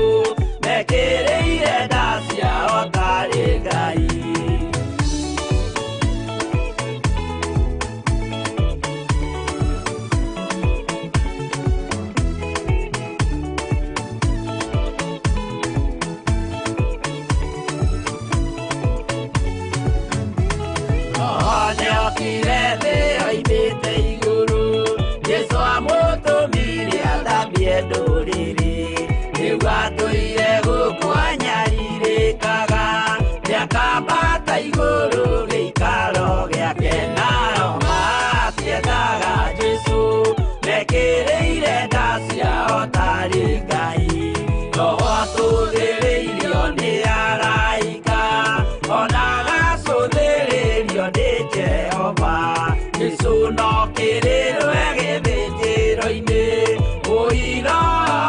mekĩrĩire nda ciao tarĩ Ngai. Nĩokire thĩ oimĩte igũrũ Jesũ amũtũmire athambie ndũrĩrĩ rĩu atũire gũkũ anyarirĩkaga nĩakambata igũrũ gĩikaro gĩake nao matiendaga Jesũ mekĩrĩire nda ciao tarĩ Ngai roho atũthĩrĩirio nĩ araika ona agacũthĩrĩrio nĩ Jehova Jesũ no kĩrĩrwe gĩthĩnjĩro-inĩ ũira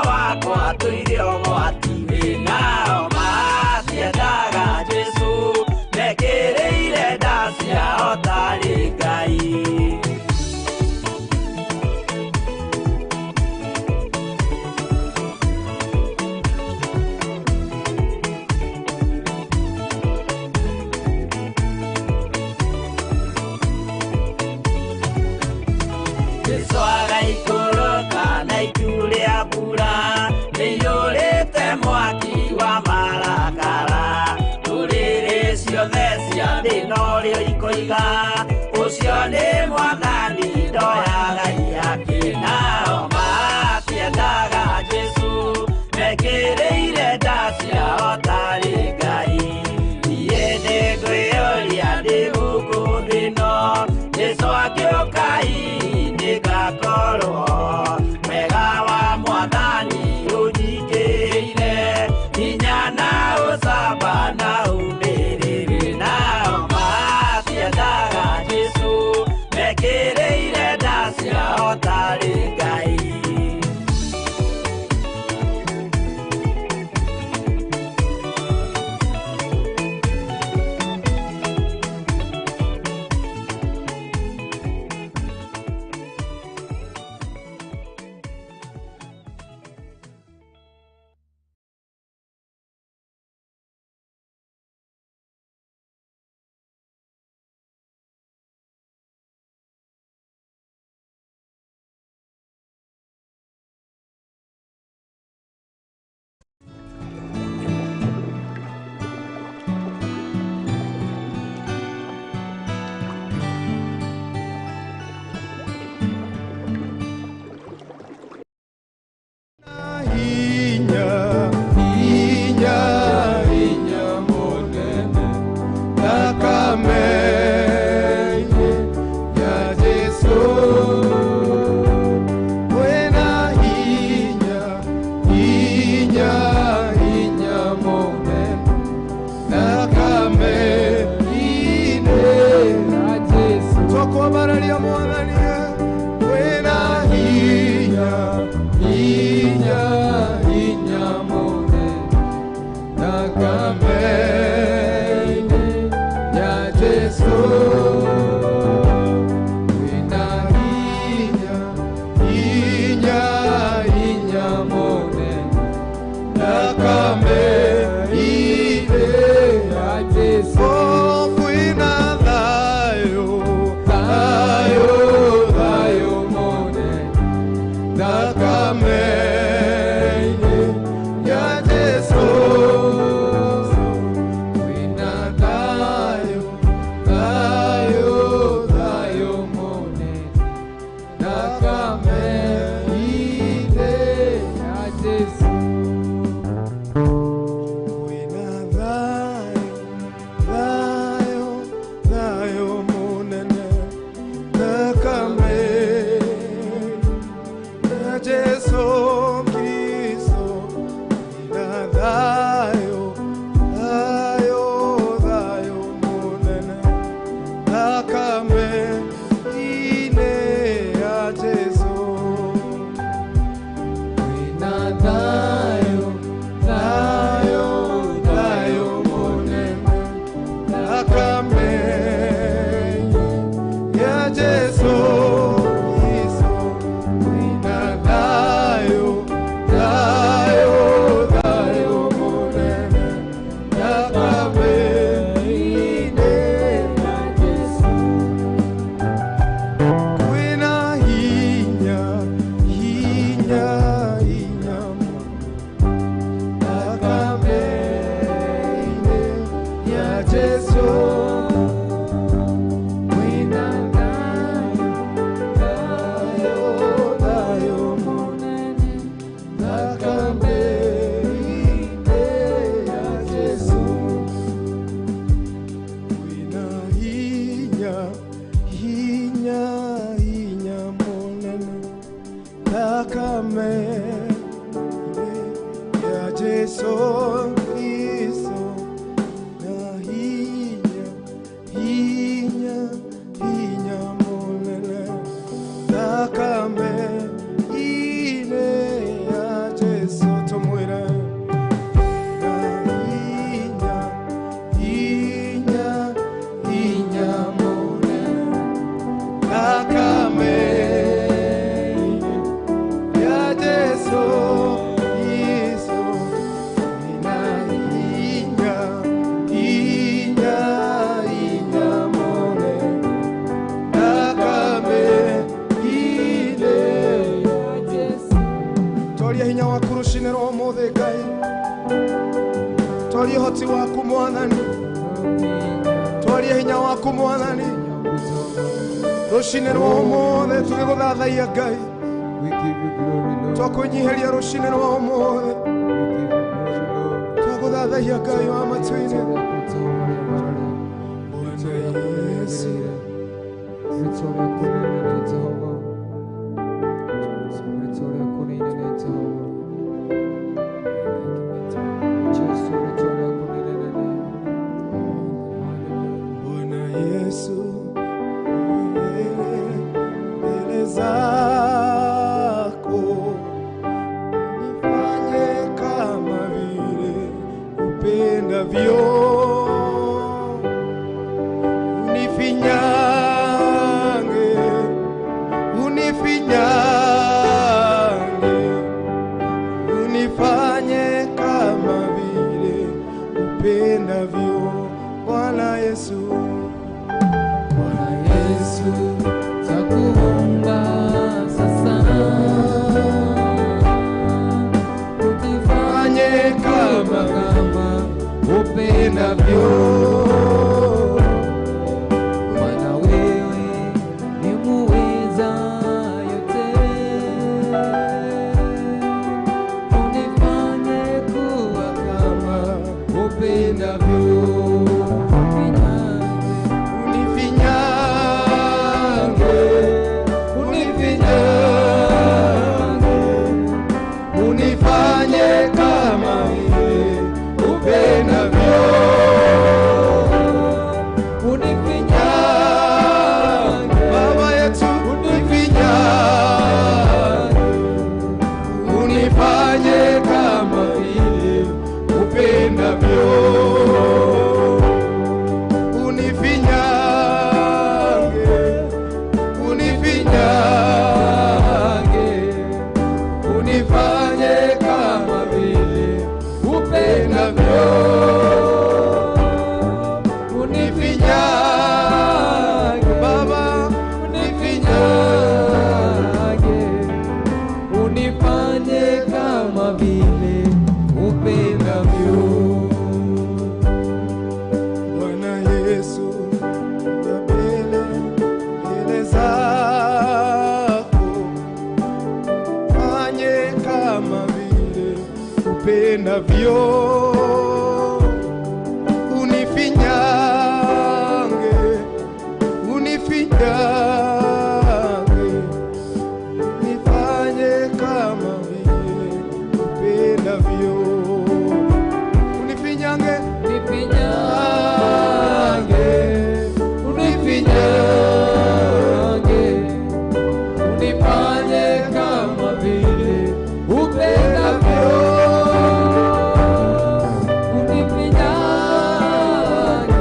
wakwa tũire ũgwati-inĩ nao matiendaga Jesũ mekĩrĩire Thakame ya Jesu Kristo ina thayo, thayo, thayo munene. Thakame ine ya Jesu. Kwina hinya, hinya, hinya Thakame ine ya Jesu. Kwina thayo, thayo, thayo munene. Thakame ine ya Jesu. Kwina hinya, hinya, hinya munene. Thakame ine ya Jesu Kristo. Na hinya, hinya, hinya munene. Thakame ine ya Jesu tumwire. Na hinya, hinya, hinya munene. Thakame ine ya Jesu Kristo. Ina hinya, hinya, hinya munene. Thakame ine ya Jesu. Twaria hinya waku rũcinĩ rwa ũmũthĩ Ngai. Twaria ũhoti waku Mwathani. Twaria hinya waku Mwathani. Rũcinĩ rwa ũmũthĩ tũgĩgũthathaiya Ngai. We give you glory, Lord. Twakũnyihĩria rũcinĩ rwa ũmũthĩ. We give you glory, Lord. Twagũthathaiya Ngai wa matu-inĩ. Bwana Yesu. Bwana Yesu, mbele zako nifanye kama vile upendavyo, unifinyange, unifinyange, unifanye kama vile upendavyo, Bwana Yesu. Bwana Yesu, takuomba sasa, Fanye kama kama upendavyo, maana wewe ni muweza yote, unifanye kuwa kama upendavyo. Unifinyange, unifinyange, unifanye kama vile upendavyo. Unifinyange, Baba yetu, unifinyange, unifanye kama vile upendavyo. Unifinyange, unifinyange, unifanye kama vile upendavyo. Unifinyange, Baba, unifinyange, unifanye kama vile upendavyo. Bwana Yesu, ya mbele mbele zako, fanye kama vile upendavyo. Unifinyange, unifinyange, nifanye kama vile upendavyo. Unifinyange, Unifinyange, unifinyange, unifanye kama vile upendavyo. Unifinyange,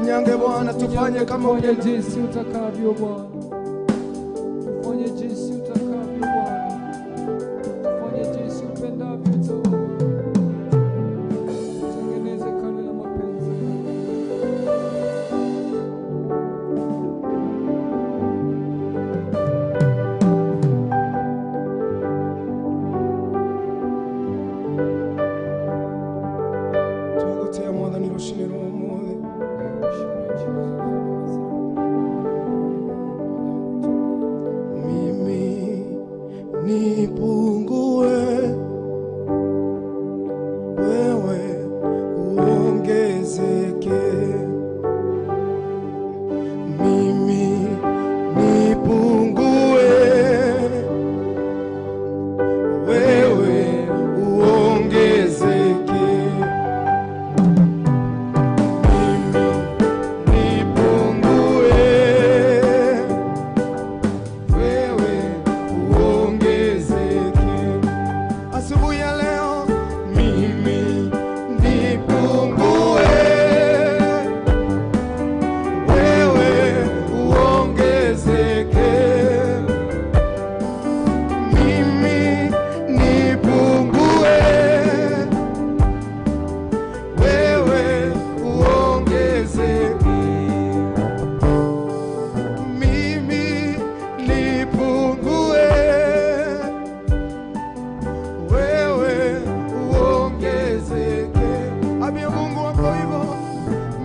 Tufinyange Bwana, tufanye kama Tufanye jinsi utakavyo Bwana. Tufanye jinsi utakavyo Bwana. Tufanye jinsi upendavyo Bwana. Tutengeneze kale la mapenzi. Twagotea Mwathani rũcinĩ rwa ũmũthĩ. Mimi nipungue, wewe uongezeke. Mimi nipungue, wewe uongezeke. Nipungue, wewe uongezeke. Asubuhi ya leo mimi nipungue, wewe uongezeke. Mimi nipungue, wewe uongezeke. Mimi nipungue, wewe uongezeke. Ambia Mungu wako hivyo.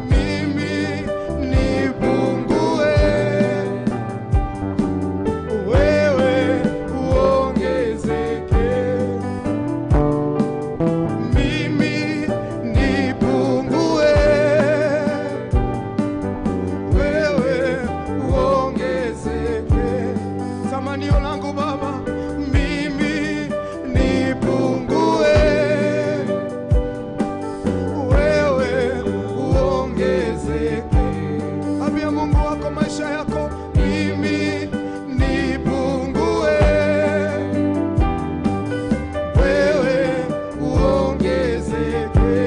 Mimi nipungue, wewe uongezeke. Mimi nipungue, wewe uongezeke. Tamanio langu Baba, mimi nipungue, wewe uongezeke. Ambia Mungu wako maisha yako, mimi nipungue, wewe uongezeke.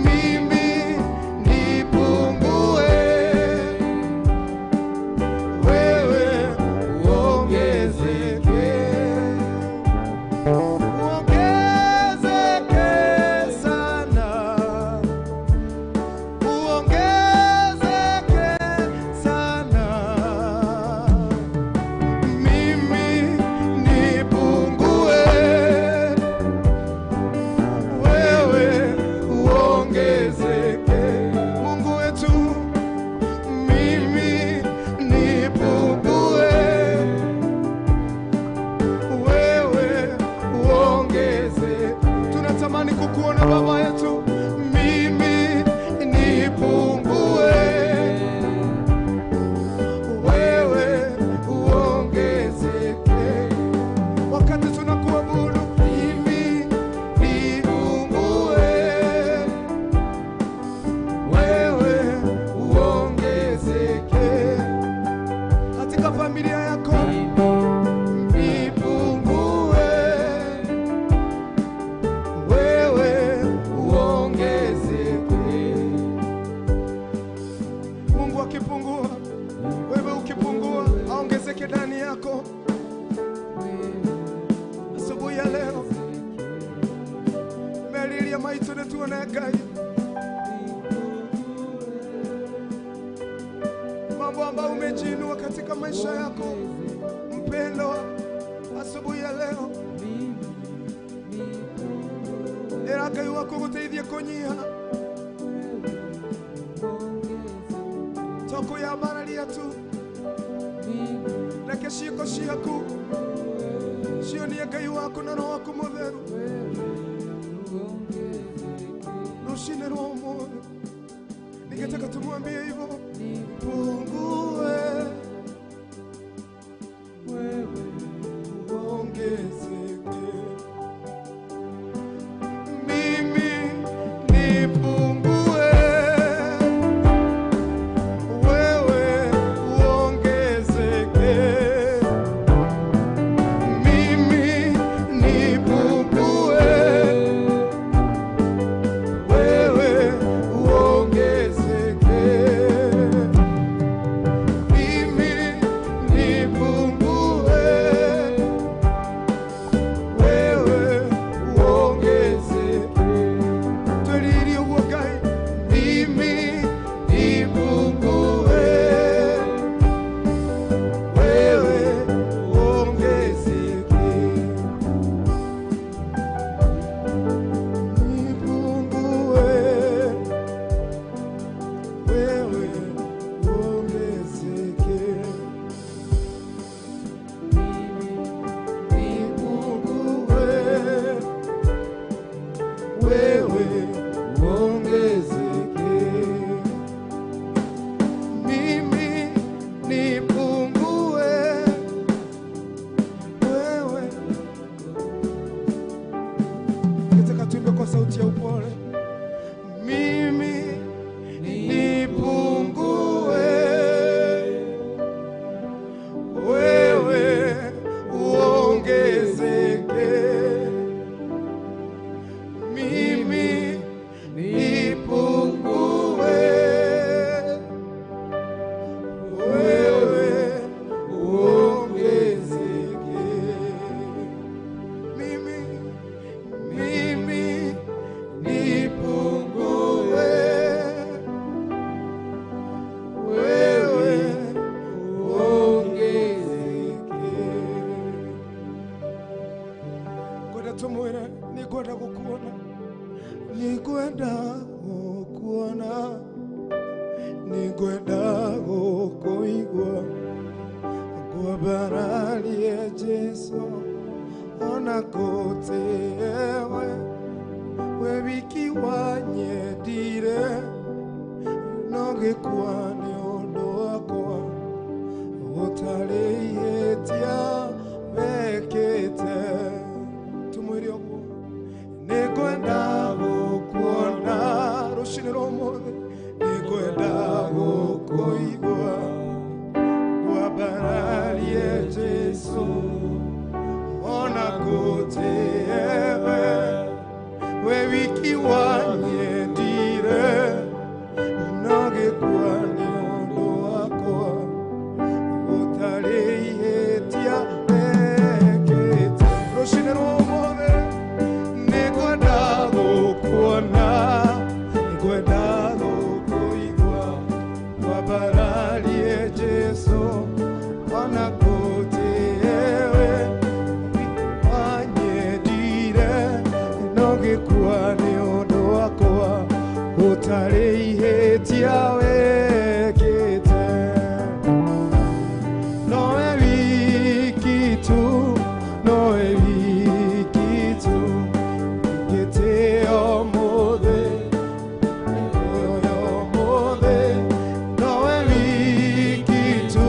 Mimi nipungue, wewe uongezeke. Uongezeke sana, uongezeke sana. Mimi nipungue, wewe uongezeke. Mungu wetu, mimi nipungue, wewe uongeze. Tunatamani kukuona Baba yetu. Mimi nipungue, wewe uongezeke. Wakati tunakuabudu, mimi nipungue, wewe uongezeke. Katika familia yako nipungue, wewe uongezeke. Mungu akipungua, wewe ukipungua, aongezeke ndani yako. Asubuhi ya leo melilia maitũ nĩ tuone Ngai, mambo ambayo umejiinua katika maisha yako mpendwa, asubuhi ya leo era Ngai waku gũteithie kũnyiha, to kwĩyambararia tu. Reke ciĩko ciaku cionie Ngai waku na Roho waku Mũtheru. Rũcinĩ rwa ũmũthĩ ningetaka tumwambie hivyo, pungue, wewe uongezeke. Mimi nipungue, wewe uongezeke. Mimi nipungue, wewe uongezeke. Nĩngwenda gũkũigua ngwambararie Jesũ ona gũtĩewe we wiki wanyendire no gĩkua nĩ ũndũ wakwa gũtarĩ ihĩtia wekĩte. Tũmwĩre ũguo nĩngwenda gũkuona rũcinĩ rwa ũmũthĩ, nĩngwenda gũkũigua ngwambararie Jesũ ona gũtĩewe we wiki wanyendire no gĩkua nĩ ũndũ wakwa gũtarĩ ihĩtia wekĩte. Rũcinĩ rwa ũmũthĩ nĩngwenda gũkuona, nĩngwenda gũkũigua ngwambararie Jesũ ona gũtĩewe wanyendire no gĩkua nĩ ũndũ wakwa gũtarĩ ihĩtia wekĩte. Nowe wiki tu, nowe wiki tu, ngĩtĩo ũmũthĩ, ũmũthĩ. Nowe wiki tu,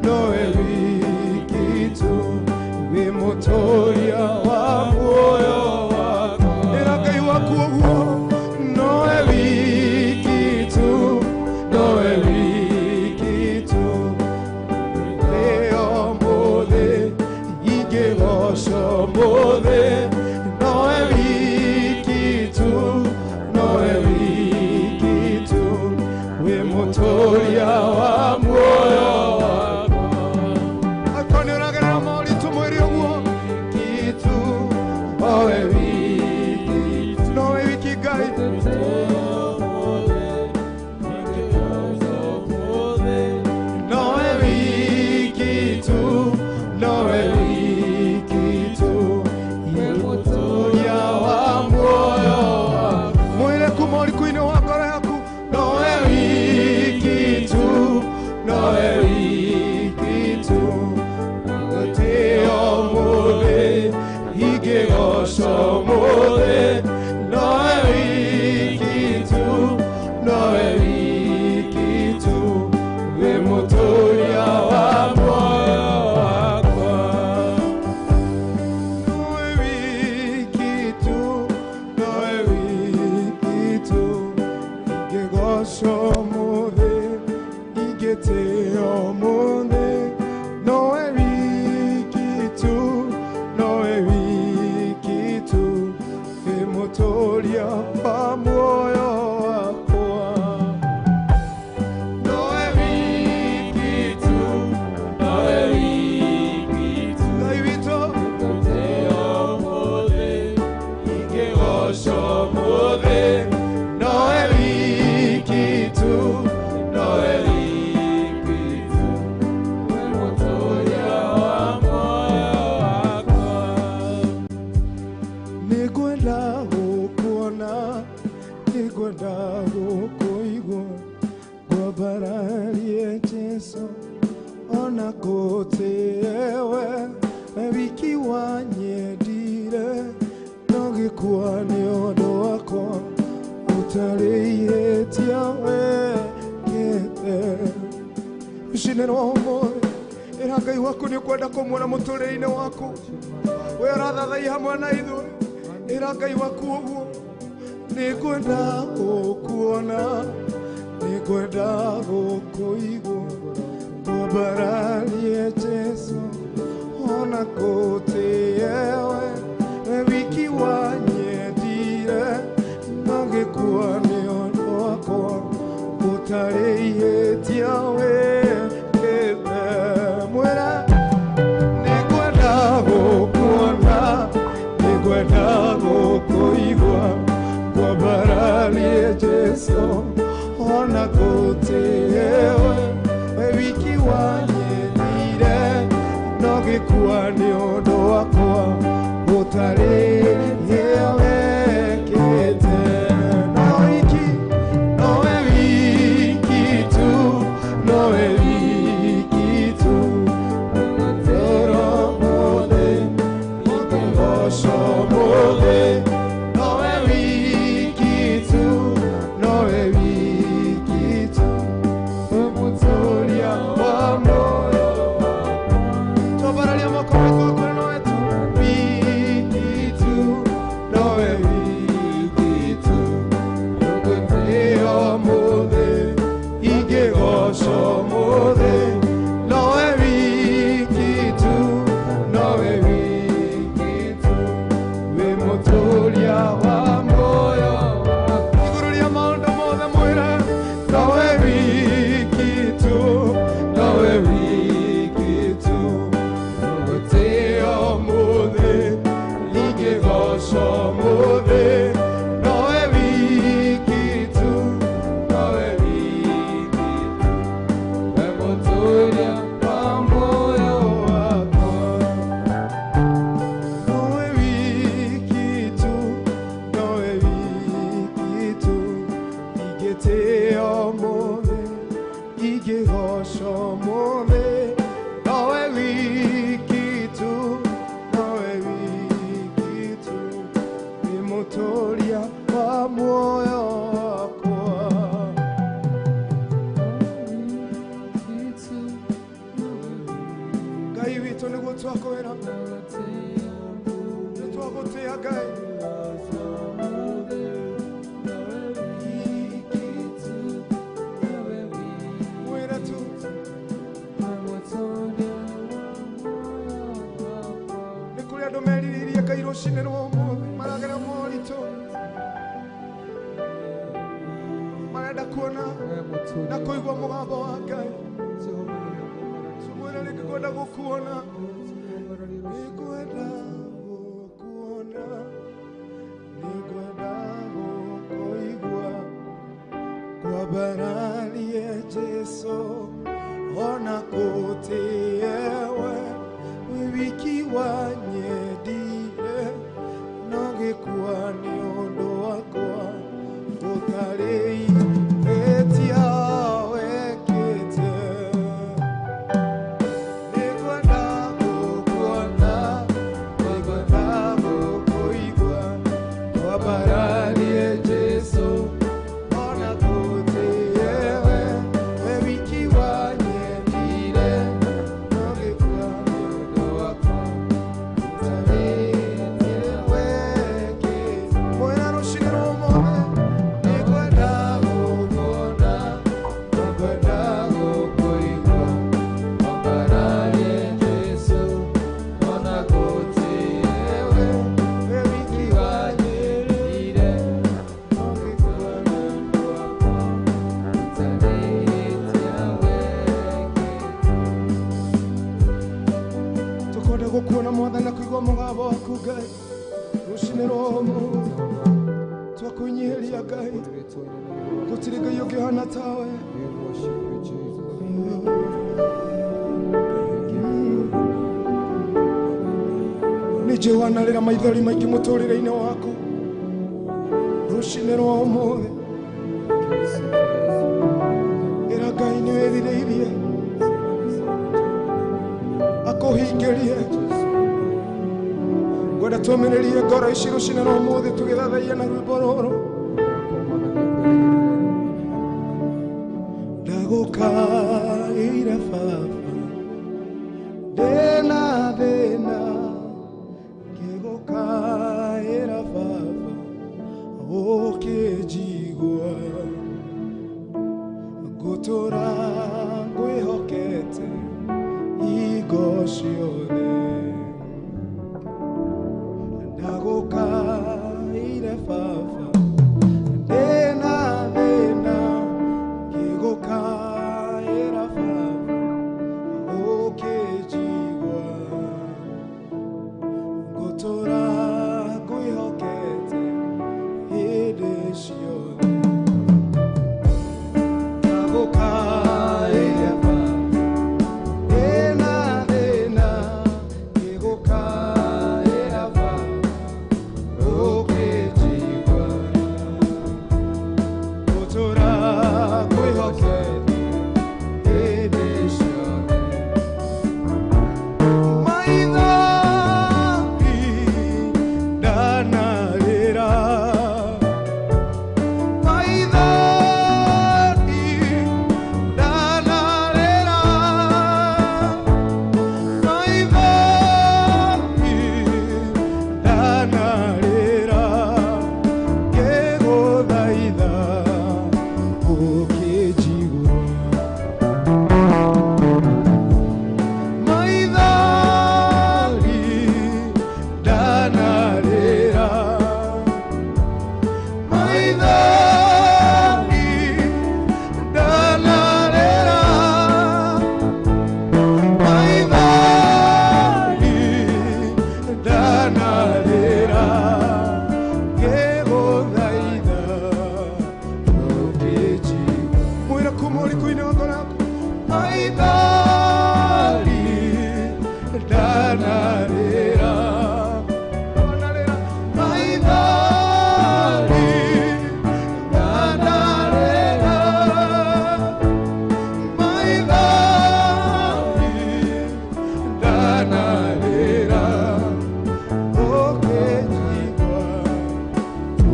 nowe wiki tu, wĩ mũtũũria wa muoyo wakwa. Ĩra Ngai waku ũguo, nowe wiki tu, nowe wiki tu, ngĩtĩo ũmũthĩ, ingĩgoco ũmũthĩ. Nowe wiki tu, nowe wiki tu, wĩ mũtũũria wa muoyo wakwa. Akorwo nĩ ũragerera moritũ mwĩre ũguo, wiki tu, nowe wiki tu, nowe wiki Ngai. Nowe wiki tu, nowe wiki tu, wĩ mũtũũria wa muoyo wakwa. Mwĩre kuma ũriku-inĩ wa ngoro yaku, nowe wiki tu, nowe wiki tu, ngĩtĩo ũmũthĩ, ingĩgoco ũmũthĩ. Nowe wiki tu, nowe wiki tu, wĩ mũtũũria wa muoyo wakwa. Nowe wiki tu, nowe wiki tu, ingĩgoco ũmũthĩ, ingĩtĩo ũmũthĩ. Nowe wiki tu, nowe wiki tu, wĩ mũtũũria wa muoyo wakwa. Nowe wiki tu, nowe wiki tu, Ngai witũ, ngĩtĩo ũmũthĩ, ingĩgoco ũmũthĩ. Nowe wiki tu, nowe wiki tu, wĩ mũtũũria wa muoyo wakwa. Nĩngwenda gũkuona, nĩngwenda gũkũigua ngwambararie Jesũ ona gũtĩewe we wiki wanyendire no gĩkua nĩ ũndũ wakwa gũtarĩ ihĩtia wekĩte. Rũcinĩ rwa ũmũthĩ ĩra Ngai waku nĩ ũkwenda kũmuona mũtũũrĩre-inĩ waku. We ũrathathaiya hamwe na ithuĩ, ĩra Ngai waku ũguo, nĩngwenda gũkuona, nĩngwenda gũkũigua ngwambararie Jesũ ona gũtĩewe we wiki wanyendire no gĩkua nĩ ũndũ wakwa gũtarĩ ihĩtia wekĩte. Mwĩre nĩngwenda gũkuona, nĩngwenda gũkũigua ngwambararie Jesũ ona gũtĩewe we wiki wanyendire no gĩkua nĩ ũndũ wakwa gũtarĩ ihĩtia wekĩte. No wiki, nowe wiki Ingĩgoco mũthĩ nowe wiki tu, nowe wiki tu, wĩ mũtũria wa muoyo wakwa. Igũrũ rĩa maũndũ mothe mwĩre nowe wiki tu, nowe wiki tu, ngũgũtĩĩa ũmũthĩ, ingĩgoco mũthĩ nowe wiki tu, nowe wiki tu, wĩ mũtũria wa muoyo wakwa. Nowe wiki tu, nowe wiki tu, ingĩtĩĩa ũmũthĩ, ingĩgoco ũmũthĩ, nowe wiki tu, nowe wiki tu, wĩ mũtũria wa muoyo wakwa. Ngai witũ nĩguo twakwĩra, nĩ twagũtĩĩa Ngai. Mwĩre tu nĩ kũrĩ andũ merirĩirie Ngai rũcinĩ rwa ũmũthĩ, maragera moritũ, marenda kuona na kũigua mũgambo wa Ngai. Tumwĩre nĩngĩkwenda gũkuona, nĩngwenda gũkuona, nĩngwenda gũkũigua, kwambararie Jesũ ona kũtĩĩwe, wĩ wiki wanyendire no gĩkua nĩ ũndũ wakwa, gũtarĩ ihĩtia wekĩte. Nĩngwenda gũkuona, nĩngwenda gũkũigua, kwambararie Jesũ ona kũtĩĩwe, wĩ wiki wanyendire no gĩkua nĩ ũndũ wakwa, gũtarĩ ihĩtia wekĩte. Mwĩra rũcinĩ rwa ũmũthĩ, nĩngwenda gũkuona, nĩngwenda gũkũigua, kwambararie Jesũ ona kũtĩĩwe, wĩ wiki wanyendire no gĩkua nĩ ũndũ wakwa, gũtarĩ ihĩtia wekĩte. Tukwenda gũkuona Mwathani na kũigua mũgambo waku Ngai rũcinĩ rwa ũmũthĩ, twakwĩnyihĩria Ngai, gũtirĩ Ngai ũngĩhana tawe. We worship you, Jesus. Nĩ njũĩ wanarĩra maithori maingĩ mũtũrĩre-inĩ waku rũcinĩ rwa ũmũthĩ, ĩra Ngai nĩ wĩrirĩirie akũhingĩrie. Ngwenda tũmĩrĩrie ngoro ici rũcinĩ rwa ũmũthĩ tũgĩthathaiya na rwĩmbo rũrũ. Ndagũkaĩire Baba ndĩna thĩna, ngĩgũkaĩra Baba ũkĩnjigua, ngũtũra ngwĩhokete hingo ciothe. Ndagũkaĩire Baba ndĩna thĩna, ngĩgũkaĩra Baba ũkĩnjigua, ngũtũra ngwĩhokete hĩndĩ ciothe. Ndagũkaĩire Baba ndĩna thĩna, ũrikuinĩ wa ngoro yaku. Maithori ndanarĩra, maithori ndanarĩra, maithori ndanarĩra, ũkĩnjigua,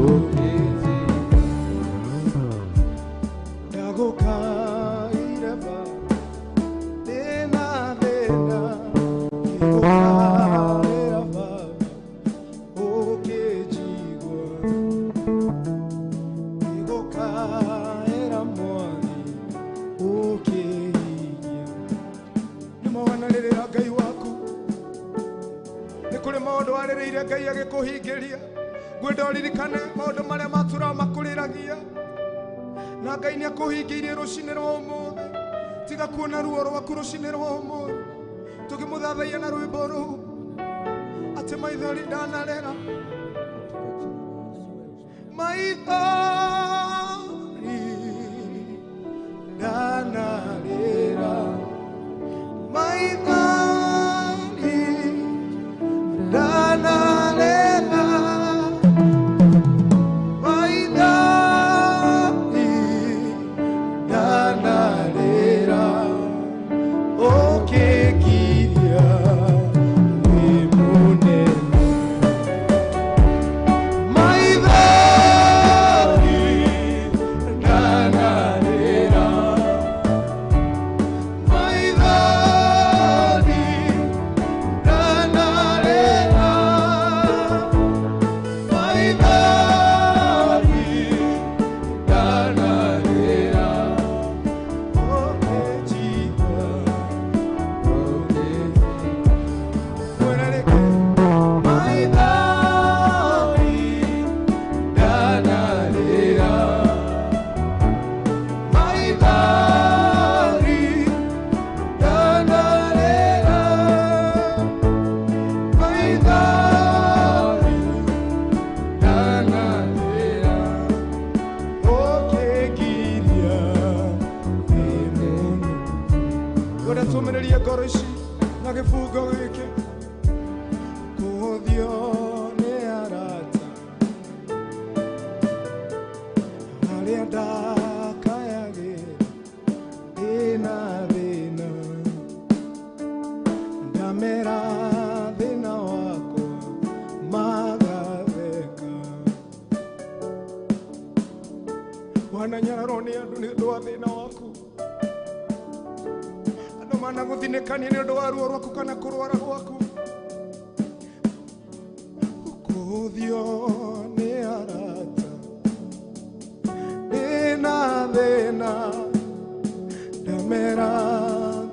ũkĩnjigua. Ndagũkaire Baba, ndĩna thĩna, ngĩgũkaĩra Baba, ũkĩnjigua, ngĩgũkaĩra Mwathi, ũkĩnyinyia. Nĩma wanarĩrĩra Ngai waku, nĩ kũrĩ maũndũ warĩrĩire Ngai agĩkũhingĩria. Ngwenda ũririkane maũndũ marĩa matũraga makũrĩragia, na Ngai nĩ akũhingĩirie rũcinĩ rwa ũmũthĩ. Tiga kuona ruo rwaku rũcinĩ rwa ũmũthĩ, tũkĩmũthathaiya na rwĩmbo rũu atĩ maithori ndanarĩra, maithori ndanarĩra, maithori ndanarĩra, maithori ndanarĩra, ũkĩngiria wĩ mũnene. Maithori ndanarĩra, maithori ndanarĩra, maithori ndanarĩra, ũkĩnjigua, ũkĩnjigua. Mwena rĩngĩ. Maithori ndanarĩra, maithori ndanarĩra, maithori ndanarĩra, ũkĩngiria wĩ mũnene. Ngwenda tũmĩrĩrie ngoro ici na gĩbungo gĩkĩ. Kũhũthio nĩ arata arĩa ndakayagĩra, ndĩna thĩna, ndamera thĩna wakwa magatheka. Wananyararwo nĩ andũ nĩ ũndũ wa thĩna waku, andũ managũthinĩkania nĩ ũndũ wa ruo rwaku kana kũrwara gwaku. Kũhũthio nĩ arata, ndĩna thĩna, ndamera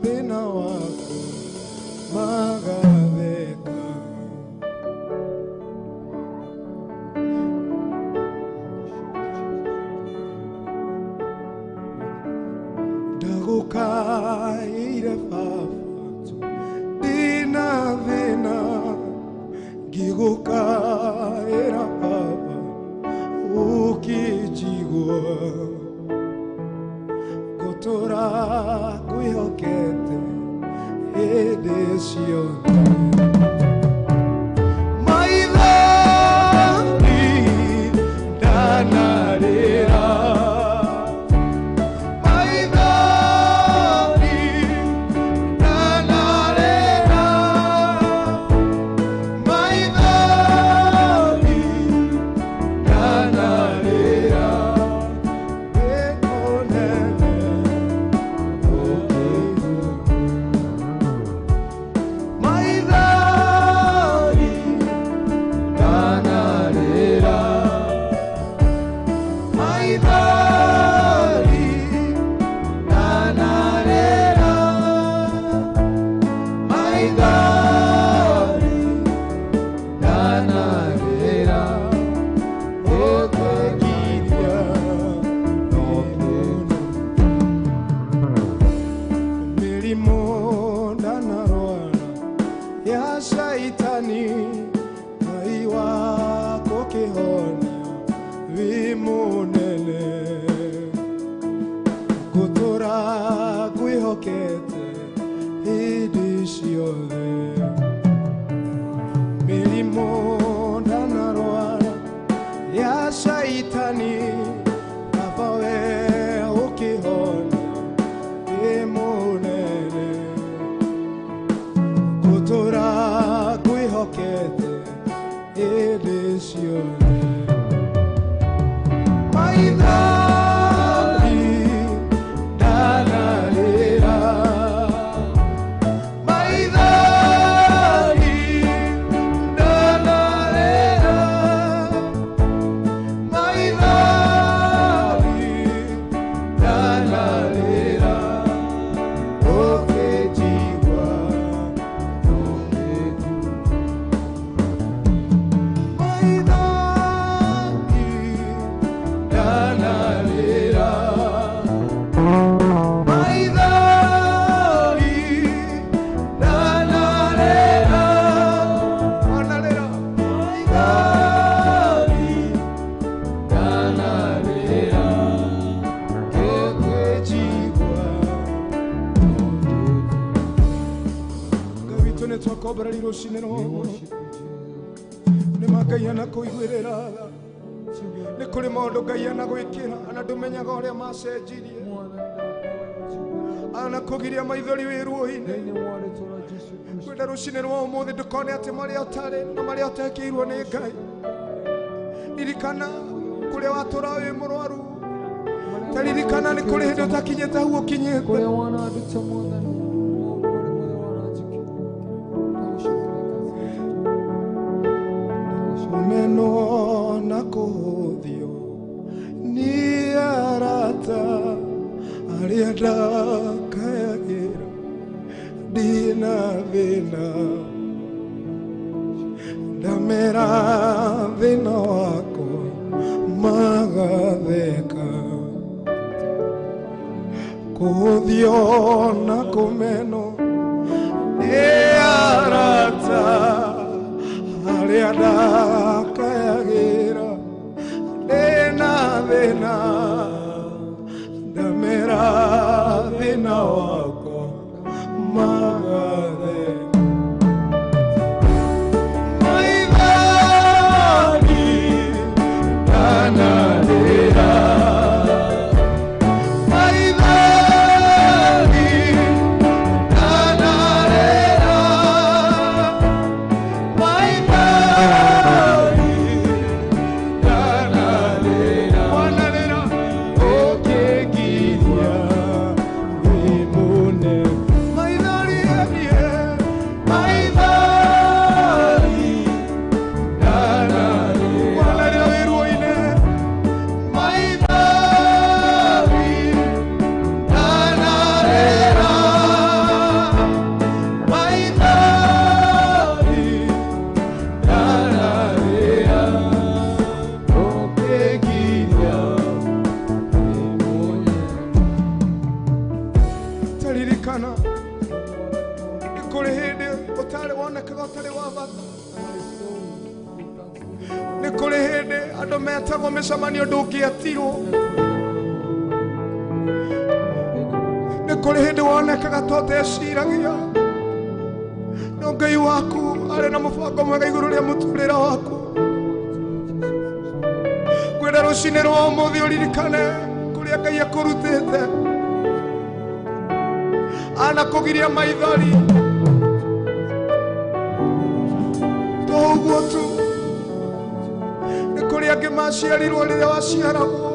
thĩna wakwa magatheka. Ndagũkaĩire Baba, ndĩna thĩna, ngĩgũkaĩra Baba, ũkĩnjigua. Ngũtũũra ngwĩhokete hĩndĩ ciothe. Maithori ndanarĩra, maithori ndanarĩra, maithori ndanarĩra, wĩ mũnene, ũkĩnjigua. Maithori ndanarĩra, maithori ndanarĩra, maithori ndanarĩra, ũkĩngiria no mũno. Mĩrimũ ndanarwara ya shaitani, Ngai wako kĩhonia wĩ mũnene. Ngũtũra ngwĩhokete hĩndĩ ciothe. Mĩrimũ ndanarwara ya shaitani, Baba we ũkĩhona wĩ mũnene. Ngũtũra ngwĩhokete hĩndĩ ciothe. Maithori ndanarĩra, maithori ndanarĩra, maithori ndanarĩra, ũkĩnjigua, maithori ndanarĩra, maithori ndanarĩra, ndanarĩra, maithori ndanarĩra, ũkĩnjigua. Ngai witũ nĩ twakomboreri rũcinĩ rwa ũmũthĩ. Nĩ ma Ngai anakũiguĩrĩra tha. Nĩ kũrĩ maũndũ Ngai anagwĩkĩra na ndũmenyaga ũrĩa macenjirie. Anakũgiria maithori wĩ ruo-inĩ. Kwenda rũcinĩ rwa ũmũthĩ ndũkone atĩ marĩa ũtarĩ na marĩa ũtekĩirwo nĩ Ngai. Ririkana kũrĩa watũra wĩ mũrwaru. Ta ririkana nĩ kũrĩ hĩndĩ ũtakinyĩte hau ũkinyĩte. Kũmenwo na kũhũthio nĩ arata arĩa ndakayagĩra ndina thĩna. Ndamera thĩna wakwa magatheka. Kũhũthio na kũmenwo nĩ arata arĩa ndakayagĩra ndina thĩna. Ndamera thĩna wakwa magatheka. Maithori ndanarĩra, maithori ndanarĩra, maithori ndanarĩra, wanarĩra ũkĩngiria wĩ mũnene. Maithori enie, maithori ndanarĩra, wanarĩra wĩ ruo-inĩ. Maithori ndanarĩra, maithori ndanarĩra, ũkĩngiria wĩ mũnene. Taririkana nĩ kũrĩ hĩndĩ ũtarĩ wonekaga ũtarĩ wa bata. Nĩ kũrĩ hĩndĩ andũ metagwo mĩcemanio ndũngĩetirwo. Nĩ kũrĩ hĩndĩ wonekaga ta ũteciragia, no Ngai waku arĩ na mũbango mwega igũrũ rĩa mũtũrĩre waku. Ngwenda rũcinĩ rwa ũmũthĩ ũririkane kũrĩa Ngai akũrutĩte. Anakũgiria maithori to ũguo tu. Nĩ kũrĩ angĩ maciarirwo rĩrĩa waciaragwo,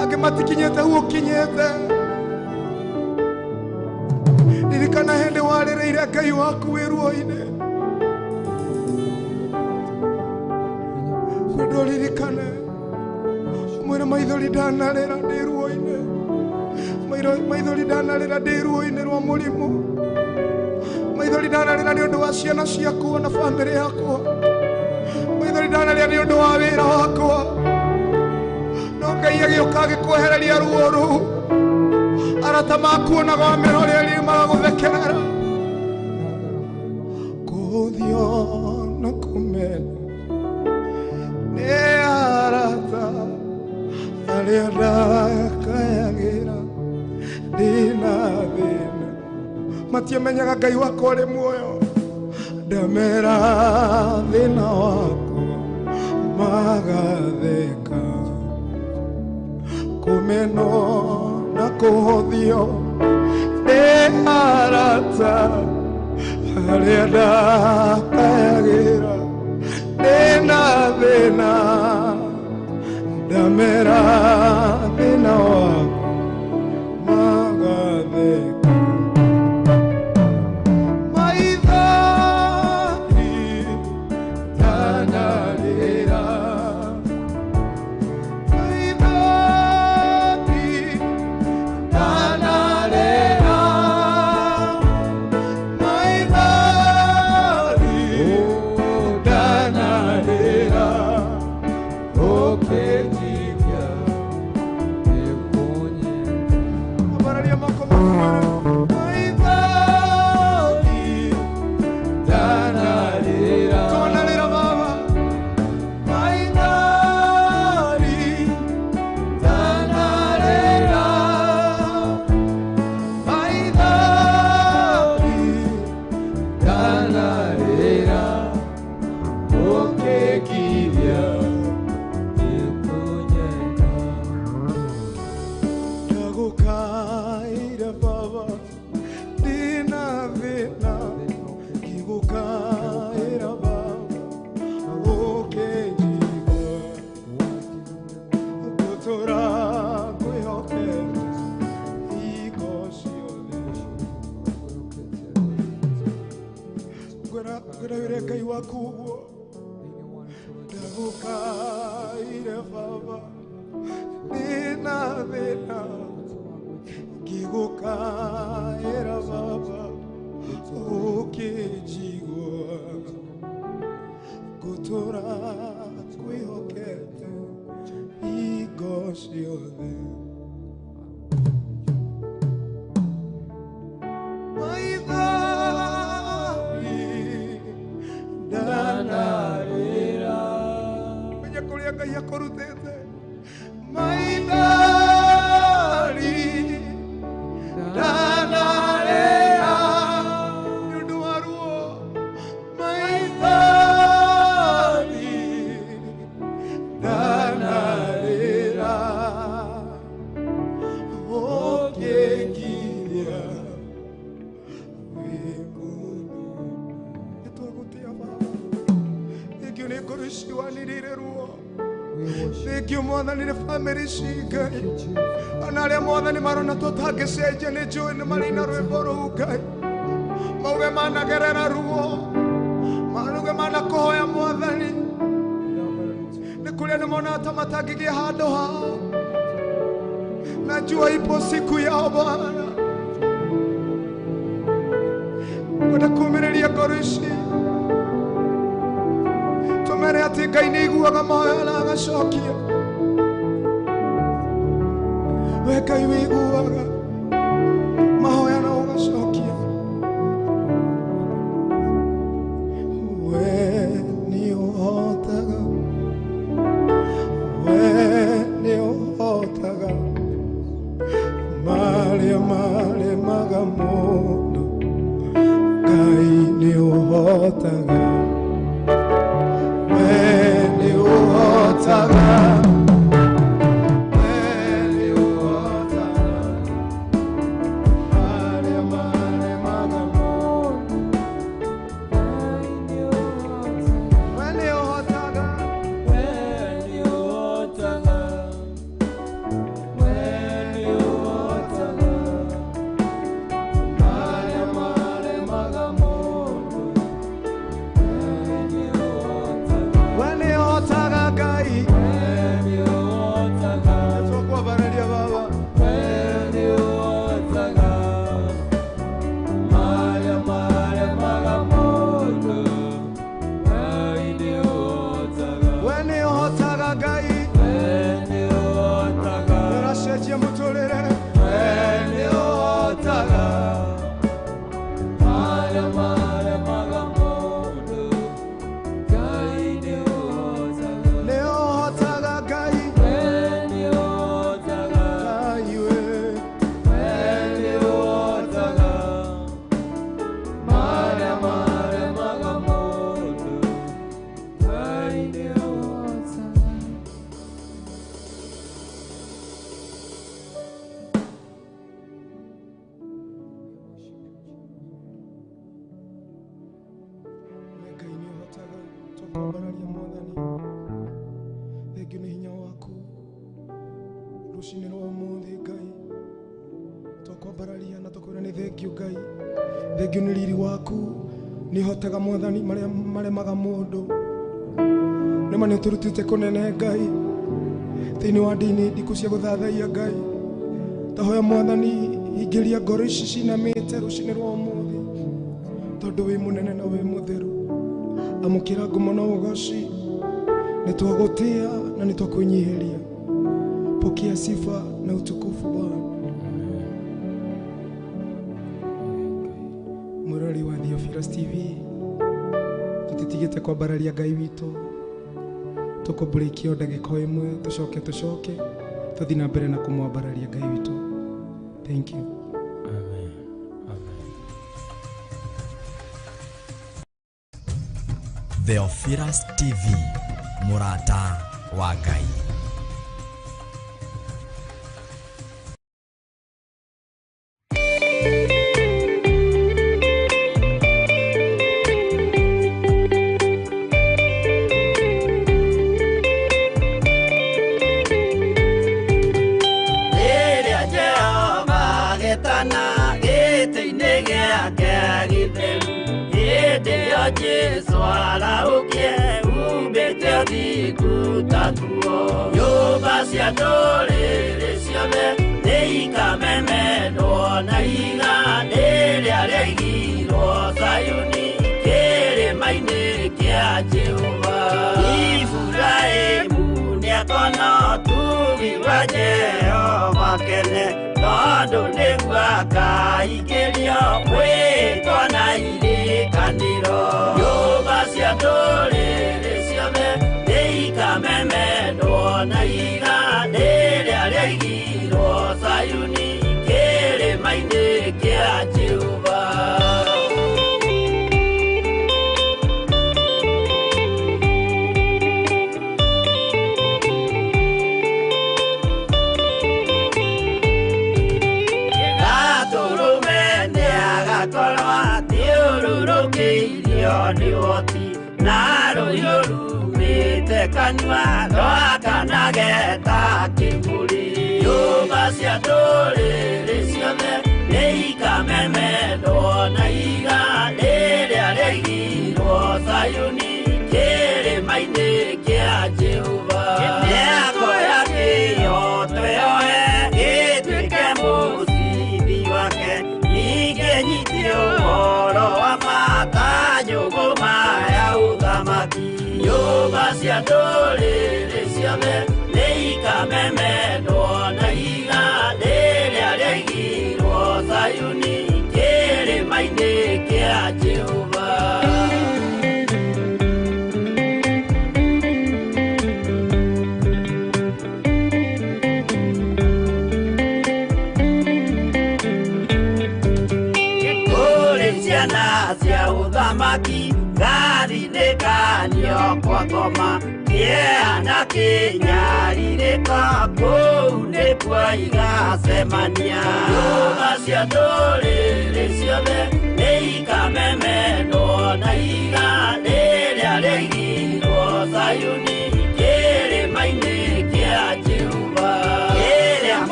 angĩ matikinyĩte hau ũkinyĩte. Ririkana hĩndĩ warĩrĩire Ngai waku wĩ ruo-inĩ. Kwenda ũririkane ũmwĩre maithori ndanarĩra ndĩ ruo-inĩ, maithori ndanarĩra ndĩ ruo-inĩ rwa mũrimũ, maithori ndanarĩra nĩ ũndũ wa ciana ciakwa na bamĩrĩ yakwa, maithori ndanarĩra nĩ ũndũ wa wĩra wakwa. No Ngai agĩũka agĩkwehereria ruo rũu. Arata makuonaga wamĩroreria magagũthekerera. Kũhũthio na kũmenwo nĩ arata arĩa ndakayagĩra Matiamenyaga Ngai wakwa arĩ muoyo. Ndamera thĩna wakwa magatheka. Kũmenwo na kũhũthio nĩ arata arĩa ndakayagĩra. Ndĩna thĩna, ndamera thĩna wakwa magatheka. Maithori ndanarĩra, maithori ndanarĩra, maithori ndanarĩra, ũkĩnjigua ambararia moko maku. Maithori ndanarĩra, twanarĩra Baba. Maithori ndanarĩra, maithori ndanarĩra, ũkĩngiria ndagũkaĩra Baba, ndĩna thĩna, ngĩgũkaĩra Baba, ũkĩnjigua. Ngũtũũra ngwĩhokete hingo ciothe. Ngwĩra wĩre Ngai waku ũguo, ndagũkaĩre Baba, ndĩna thĩna, ngĩgũkaĩra Baba, ũkĩnjigua. Ngũtũũra ngwĩhokete hingo ciothe. Maithori ndanarĩra, menya kũrĩa Ngai akũrutĩte. Maithori ndanarĩra, nĩ ũndũ wa ruo. Maithori ndanarĩra, ũkĩngiria wĩ mũnene. Nĩtwagũtĩa Baba, thengiũ nĩ ngoro ici wanĩrĩire ruo. Thengiũ Mwathani nĩ bamĩrĩ ici Ngai, ona arĩa Mwathani marona tũtangĩcenjia nĩ njũĩ nĩ marĩ na rwĩmbo rũu Ngai, mauge managerera ruo, mauge manakũhoya Mwathani, nĩ kũrĩa nĩ monaga ta matangĩgĩa handũ hao. Najua ipo siku yao Bwana. Ngwenda kũũmĩrĩria ngoro ici, tũmere atĩ Ngai nĩ aiguaga mahoya na agacokia. We Ngai wĩiguaga mahoya na ũgacokia. We nĩ ũhotaga, we nĩ ũhotaga marĩa maremaga mũndũ. Ngai nĩ ũhotaga, we nĩ ũhotaga, we nĩ ũhotaga marĩa maremaga mũndũ. We nĩ ũhotaga, We nĩ ũhotaga, we nĩ ũhotaga marĩa maremaga mũndũ. Twakwambararia na tũkwĩra nĩ thengiũ Ngai. Thengiũ nĩ riri waku. Nĩ hotaga Mwathani marĩa maremaga mũndũ. Nĩma nĩ ũtũrutĩte kũnene Ngai. Thĩinĩ wa ndini ndikũ cia gũthathaiya Ngai. Tahoya Mwathani hingĩria ngoro ici cinamĩte rũcinĩ rwa ũmũthĩ. Tondũ wĩ mũnene na wĩ mũtheru. Amũkĩra ngumo na ũgoci. Nĩ twagũtĩa na nĩ twakwĩnyihĩria. Pokea sifa na utukufu Bwana. Mũrori wa Theophilus TV, tũtitigĩte kwambararia Ngai witũ. Tũkũbreak ndagĩka ĩmwe tũcoke tũthiĩ na mbere na kũmwambararia Ngai witũ. Thank you. Amen. Amen. Theophilus TV, mũrata wa Ngai.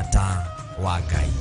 Mũrata wa Ngai.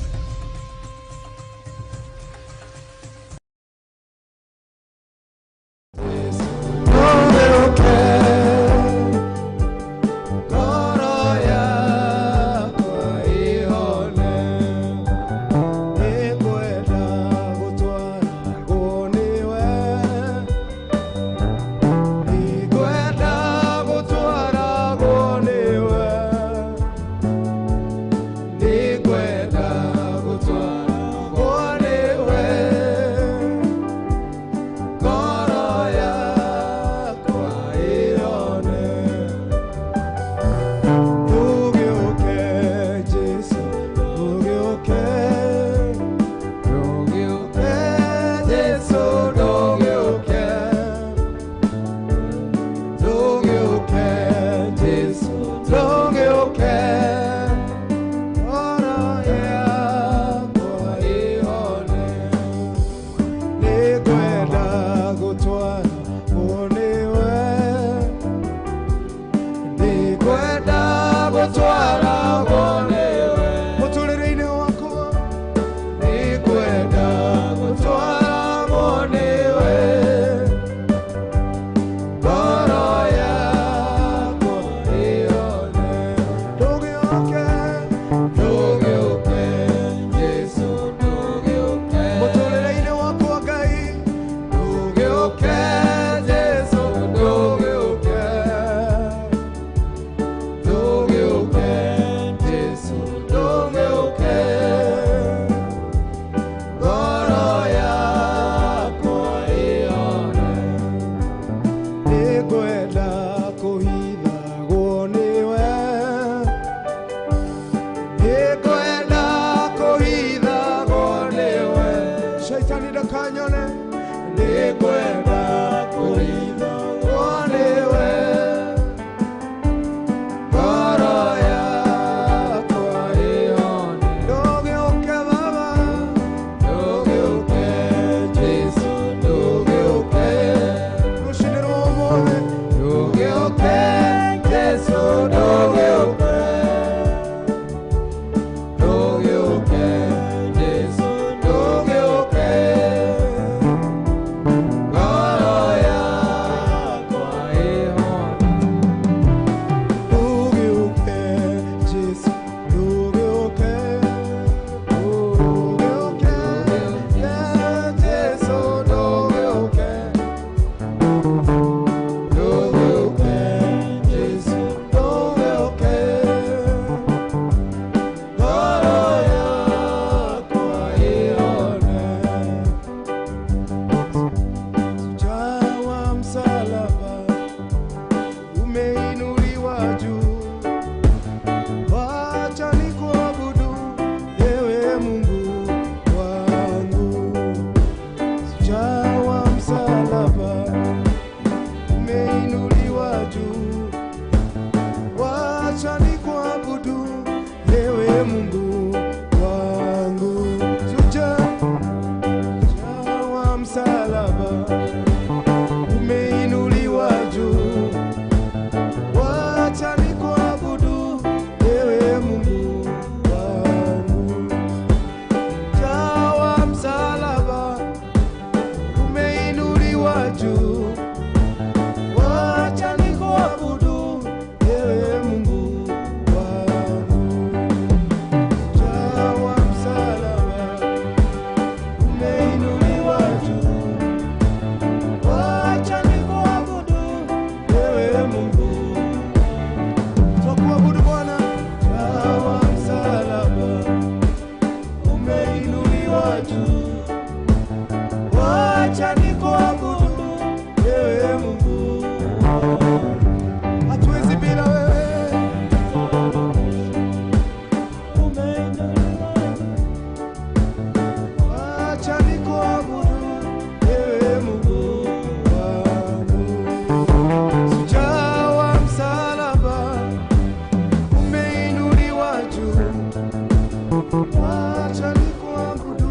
Acha nikuabudu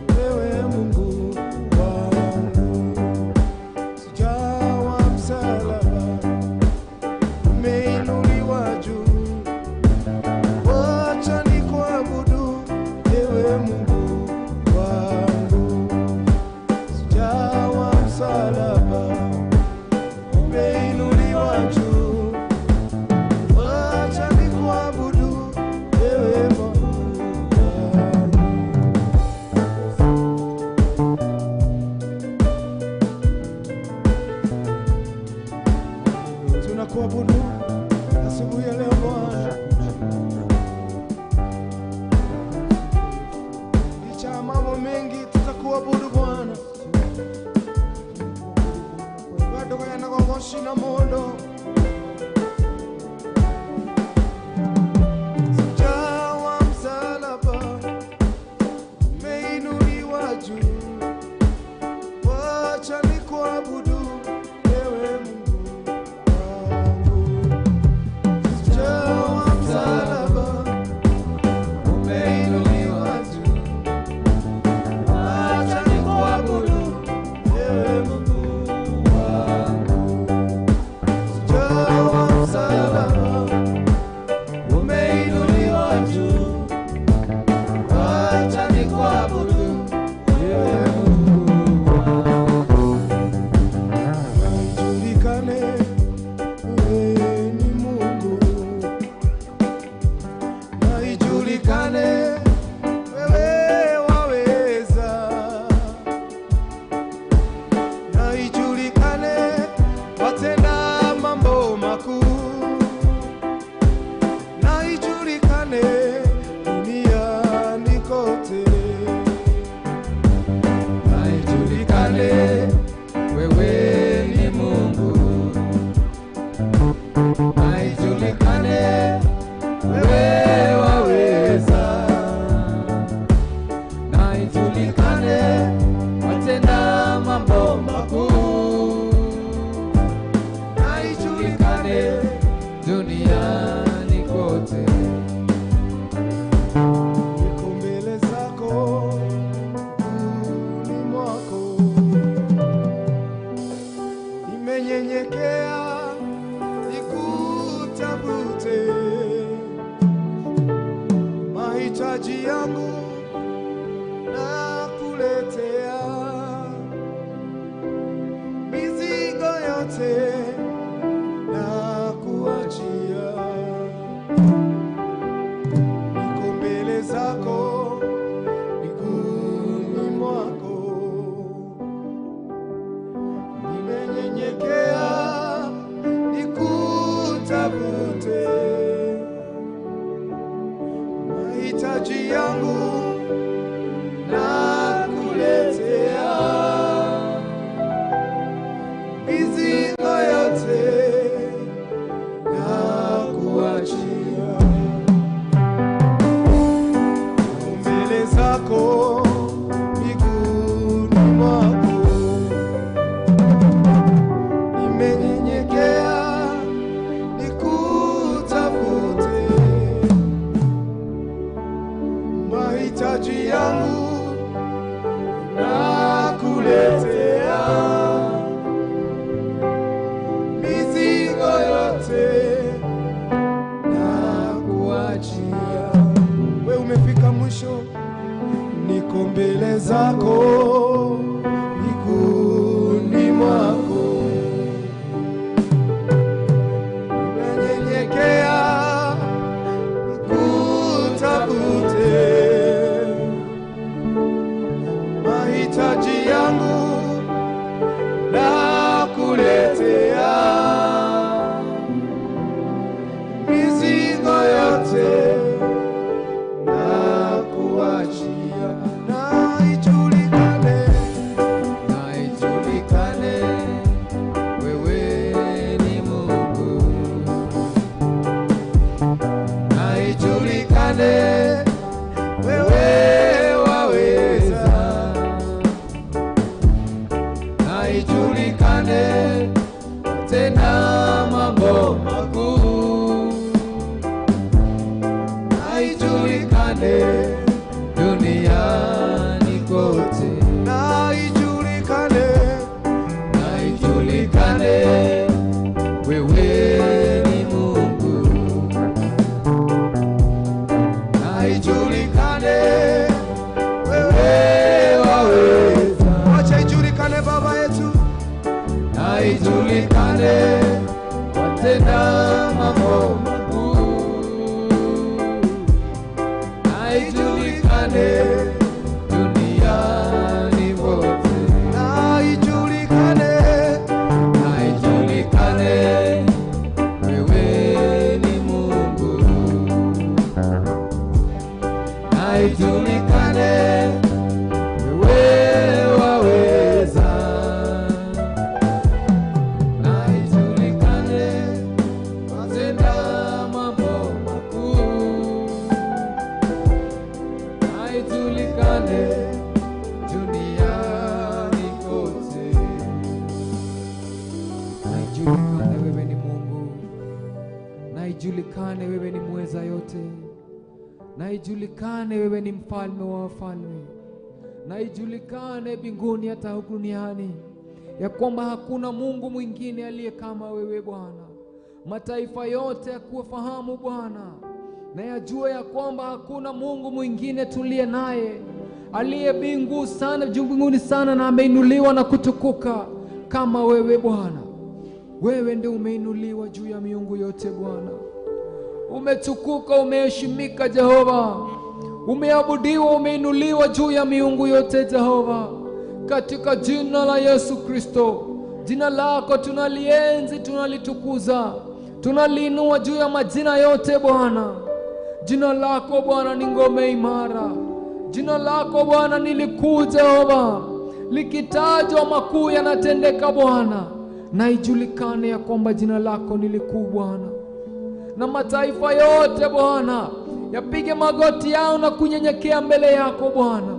wewe Mungu wangu. maneno mengi, tutakuabudu Bwana. Bado kana gogoshi na mondo. Sijawa msalaba umeinuliwa juu, wacha nikuabudu ewe Mungu wangu. Sijawa msalaba umeinuliwa juu, wacha nikuabudu ewe Mungu wangu. Sijawa msalaba umeinuliwa juu, wacha nikuabudu ewe Mungu wangu. Ijulikane wewe ni Mungu, na ijulikane wewe waweza, na ijulikane watenda mambo makuu, na ijulikane duniani kote, na ijulikane wewe ni Mungu, na ijulikane wewe waweza, na ijulikane watenda mambo makuu, na ijulikane duniani kote. Niko mbele zako miguuni mwako, nimenyenyekea nikutafute, mahitaji yangu nakuletea, mizigo yote nakuachia. Niko mbele zako miguuni mwako, nimenyenyekea nikutafute, mahitaji yangu nakuletea, mizigo yote nakuachia. Mbele zako miguuni mwako, nimenyenyekea nikutafute, mahitaji yangu nakuletea, mizigo yote nakuachia. We umefika mwisho, niko mbele zako miguuni mwako, nimenyenyekea nikutafute, mahitaji yangu nakuletea, mizigo yote nakuachia. Na ijulikane, na ijulikane wewe ni Mungu, na ijulikane wewe waweza, ijulikane wewe ni mweza yote, na ijulikane wewe ni mfalme wa wafalme, na ijulikane mbinguni hata huku duniani ya kwamba hakuna Mungu mwingine aliye kama wewe Bwana. Mataifa yote yakufahamu Bwana, na yajue ya kwamba hakuna Mungu mwingine tuliye naye, aliye mbingu sana, juu mbinguni sana, na ameinuliwa na kutukuka kama wewe Bwana. Wewe ndio umeinuliwa juu ya miungu yote Bwana. Umetukuka, umeheshimika Jehova. Umeabudiwa, umeinuliwa juu ya miungu yote Jehova. Katika jina la Yesu Kristo, jina lako tunalienzi, tunalitukuza, tunaliinua juu ya majina yote Bwana. Jina lako Bwana ni ngome imara. Jina lako Bwana ni likuu Jehova. Likitajwa makuu yanatendeka Bwana. Na ijulikane ya kwamba jina lako ni likuu Bwana. Na mataifa yote Bwana yapige magoti yao na kunyenyekea mbele yako Bwana,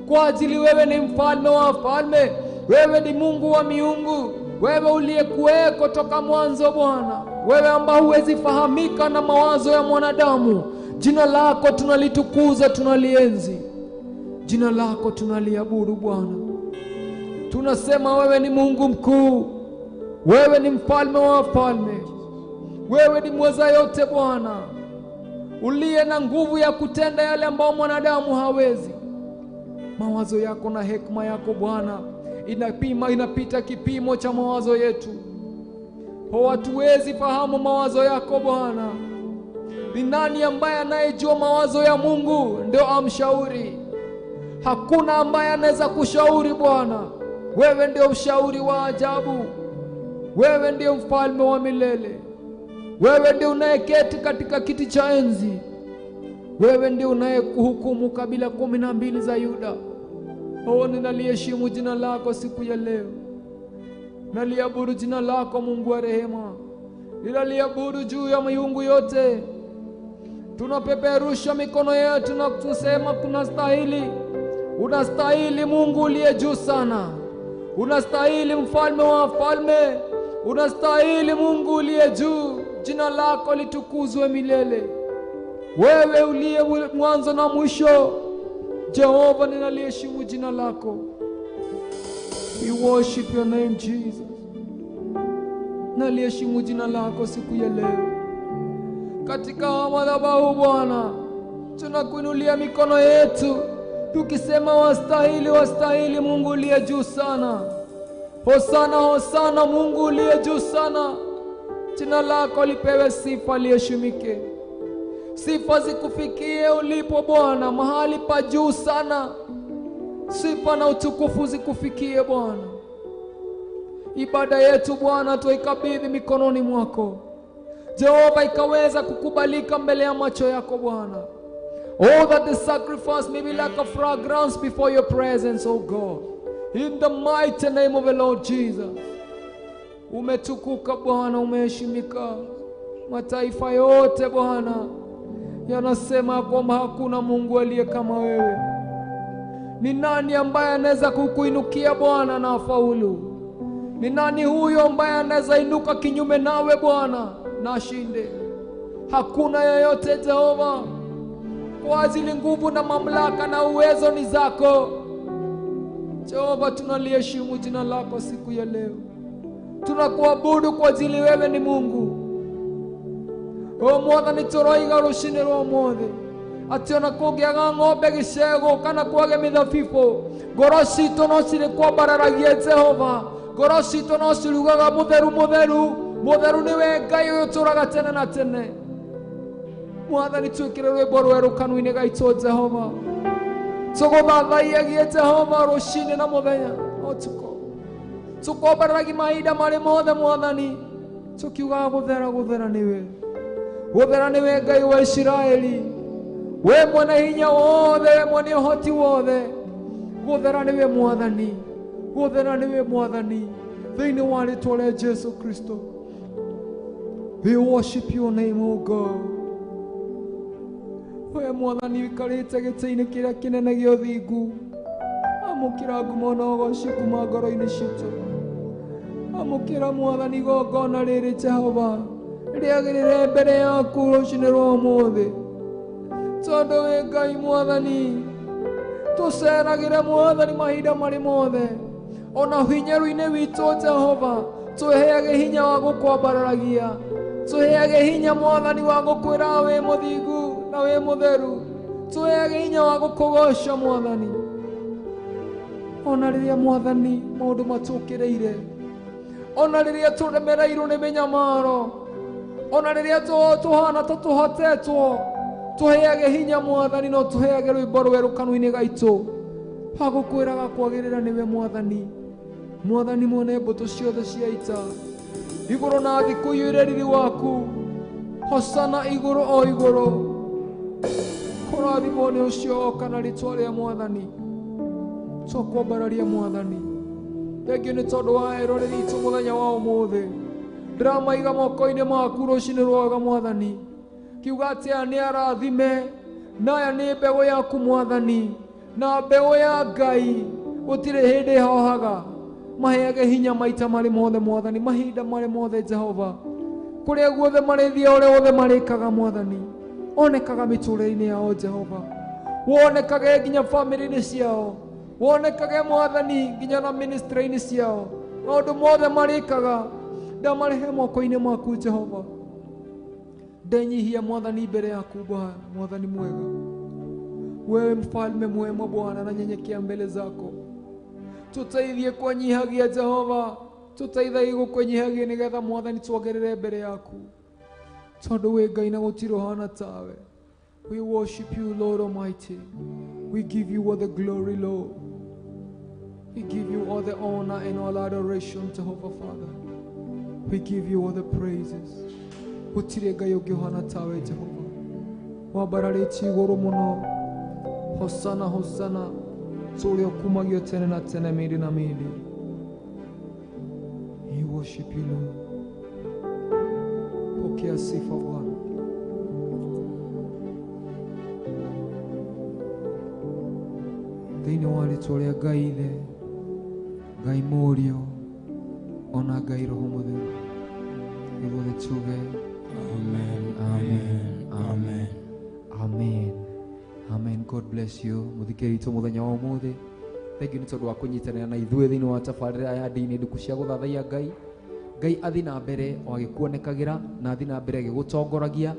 kwa ajili wewe ni mfalme wa wafalme, wewe ni Mungu wa miungu, wewe uliyekuweko toka mwanzo Bwana, wewe ambaye huwezi fahamika na mawazo ya mwanadamu. Jina lako tunalitukuza, tunalienzi. Jina lako tunaliabudu Bwana. Tunasema wewe ni Mungu mkuu, wewe ni mfalme wa wafalme, wewe ni mweza yote Bwana, uliye na nguvu ya kutenda yale ambayo mwanadamu hawezi. Mawazo yako na hekima yako Bwana inapima, inapita kipimo cha mawazo yetu. Hatuwezi fahamu mawazo yako Bwana. Ni nani ambaye anayejua mawazo ya Mungu ndio amshauri? Hakuna ambaye anaweza kushauri Bwana. Wewe ndio mshauri wa ajabu. Wewe ndio mfalme wa milele. Wewe ndio unayeketi katika kiti cha enzi. Wewe ndio unayekuhukumu kabila 12 za Yuda. Oh, ninaliheshimu jina lako siku ya leo. Naliabudu jina lako Mungu wa rehema. Ninaliabudu juu ya miungu yote. Tunapeperusha mikono yetu na kusema kunastahili. Unastahili Mungu uliye juu sana. Unastahili mfalme wa wafalme. Unastahili Mungu uliye juu. Jina lako litukuzwe milele. Wewe uliye mwanzo na mwisho, Jehova, ninaliheshimu jina lako. We worship your name, Jesus. Naliheshimu jina lako siku ya leo. Katika madhabahu Bwana, tunakuinulia mikono yetu tukisema wastahili, wastahili Mungu uliye juu sana. Hosana, hosana Mungu uliye juu sana. Jina lako lipewe sifa, liheshimike. Sifa zikufikie ulipo Bwana, mahali pa juu sana. Sifa na utukufu zikufikie Bwana. Ibada yetu Bwana tuikabidhi mikononi mwako Jehova, ikaweza kukubalika mbele ya macho yako Bwana. Oh, that the sacrifice may be like a fragrance before your presence, oh God. In the mighty name of the Lord Jesus. Umetukuka Bwana, umeheshimika. Mataifa yote Bwana yanasema kwamba hakuna Mungu aliye kama wewe. Ni nani ambaye anaweza kukuinukia Bwana na afaulu? Ni nani huyo ambaye anaweza inuka kinyume nawe Bwana na ashinde? Hakuna yeyote Jehova. Kwa ajili nguvu na mamlaka na uwezo ni zako Jehova. Tunaliheshimu jina lako siku ya leo. Tunakuabudu kwa ajili wewe ni Mungu. O Mwathani, tũroiga rũcinĩ rwa ũmũthĩ atĩ ona kũngĩaga ng'ombe gĩcegũ kana kwage mĩthabibũ, ngoro citũ no cirĩ kwambararagia Jehova. Ngoro citũ no cirugaga mũtheru, mũtheru, mũtheru nĩwe Ngai ũyũ ũtũũraga tene na tene. Mwathani, twĩkĩre rwĩmbo rwerũ kanua-inĩ gaitũ Jehova, tũgũthathaiyagie Jehova rũcinĩ na mũthenya ũtukũ, tũkwambararagia mahinda marĩ mothe Mwathani, tũkiugaga gũthera, gũthera nĩwe. Gũthera nĩwe Ngai wa Isiraeli, we mwene hinya wothe, we mwene ũhoti wothe. Gũthera nĩwe Mwathani, gũthera nĩwe Mwathani. Thĩinĩ wa rĩtwa rĩa Jesu Kristo, we worship your name, O God. We Mwathani ũikarĩte gĩtĩ-inĩ kĩrĩa kĩnene gĩa ũthingu, amũkĩra ngumo na ũgoci kuma ngoro-inĩ citũ. Amũkĩra Mwathani igongona rĩrĩ Jehova, Rĩagĩrĩre mbere yaku rũcinĩ rwa ũmũthĩ. Tondũ wĩ Ngai mwathani, tũceragĩre mwathani mahinda marĩ mothe. Ona hinyaru-inĩ witũ Jehova, tũheage hinya wa gũkwambararagia. Tũheage hinya mwathani wa gũkwĩra wĩ mũthingu na wĩ mũtheru. Tũheage hinya wa gũkũgoca mwathani. Ona rĩrĩa mwathani maũndũ matũkĩrĩire, ona rĩrĩa tũremereirwo nĩ mĩnyamaro, ona rĩrĩa tũhana ta tũhotetwo, tũheage hinya mwathani no tũheage rwĩmbo rwerũ kanua-inĩ gaitũ wa gũkwĩraga kwagĩrĩra nĩwe mwathani. Mwathani mwene mbũtũ ciothe cia ita, igũrũ na thĩ kũiyũire riri waku. Hosana igũrũ o igũrũ. Kũrathimwo nĩ ũcio oka na rĩtwa rĩa mwathani. Tũkwambararia mwathani. Thengiũ nĩ tondũ wa eroreri itũ mũthenya wa ũmũthĩ. Ndĩramaiga moko-inĩ maku rũcinĩ rwaga mwathani. Kiuga atĩ aya nĩ arathime, na aya nĩ mbegũ yaku mwathani, na mbegũ ya Ngai gũtirĩ hĩndĩ ĩhohaga. Maheage hinya maita marĩ mothe mwathani, mahinda marĩ mothe Jehova. Kũrĩa guothe marĩthiĩ, ũrĩa wothe marĩkaga mwathani, onekaga mĩtũrĩre-inĩ yao Jehova. Wonekage nginya bamĩrĩ-inĩ ciao, wonekage mwathani nginya na ministry-inĩ ciao. Maũndũ mothe marĩkaga ndamarehe moko-inĩ maku Jehova. Ndenyihia mwathani mbere yaku Bwana, mwathani mwega. Wewe mfalme mwema Bwana, nanyenyekea mbele zako. Tuteithie kwenyihagia Jehova, tuteithagie gũkwenyihagia nĩgetha mwathani twongerere mbere yaku. Tondũ wĩ Ngai na gũtirĩ ũhana tawe. We worship you, Lord Almighty. We give you all the glory, Lord. We give you all the honor and all adoration, Jehovah Father. We give you all the praises. Gũtirĩ Ngai ũngĩ ũhana tawe Jehova. Wambararĩtie igũrũ mũno. Hosana, hosana. Tũrĩa ũkumagio tene na tene, mĩndĩ na mĩndĩ. We worship you, Lord. Pokea sifa Bwana. Thĩinĩ wa rĩtwa rĩa Ngai Ithe, Ngai Mũriũ, ona Ngai Roho Mũtheru, ithuothe tuge amen, amen, amen, amen, amen. God bless you. Mũthikĩrĩria witũ mũthenya wa ũmũthĩ, thengiũ nĩ tondũ wa kũnyitanĩra na ithuĩ thĩinĩ wa tabarĩra ya ndini nduku cia gũthathaiya Ngai. Ngai athi na mbere o agĩkuonekagĩra, na athi na mbere agĩgũtongoragia,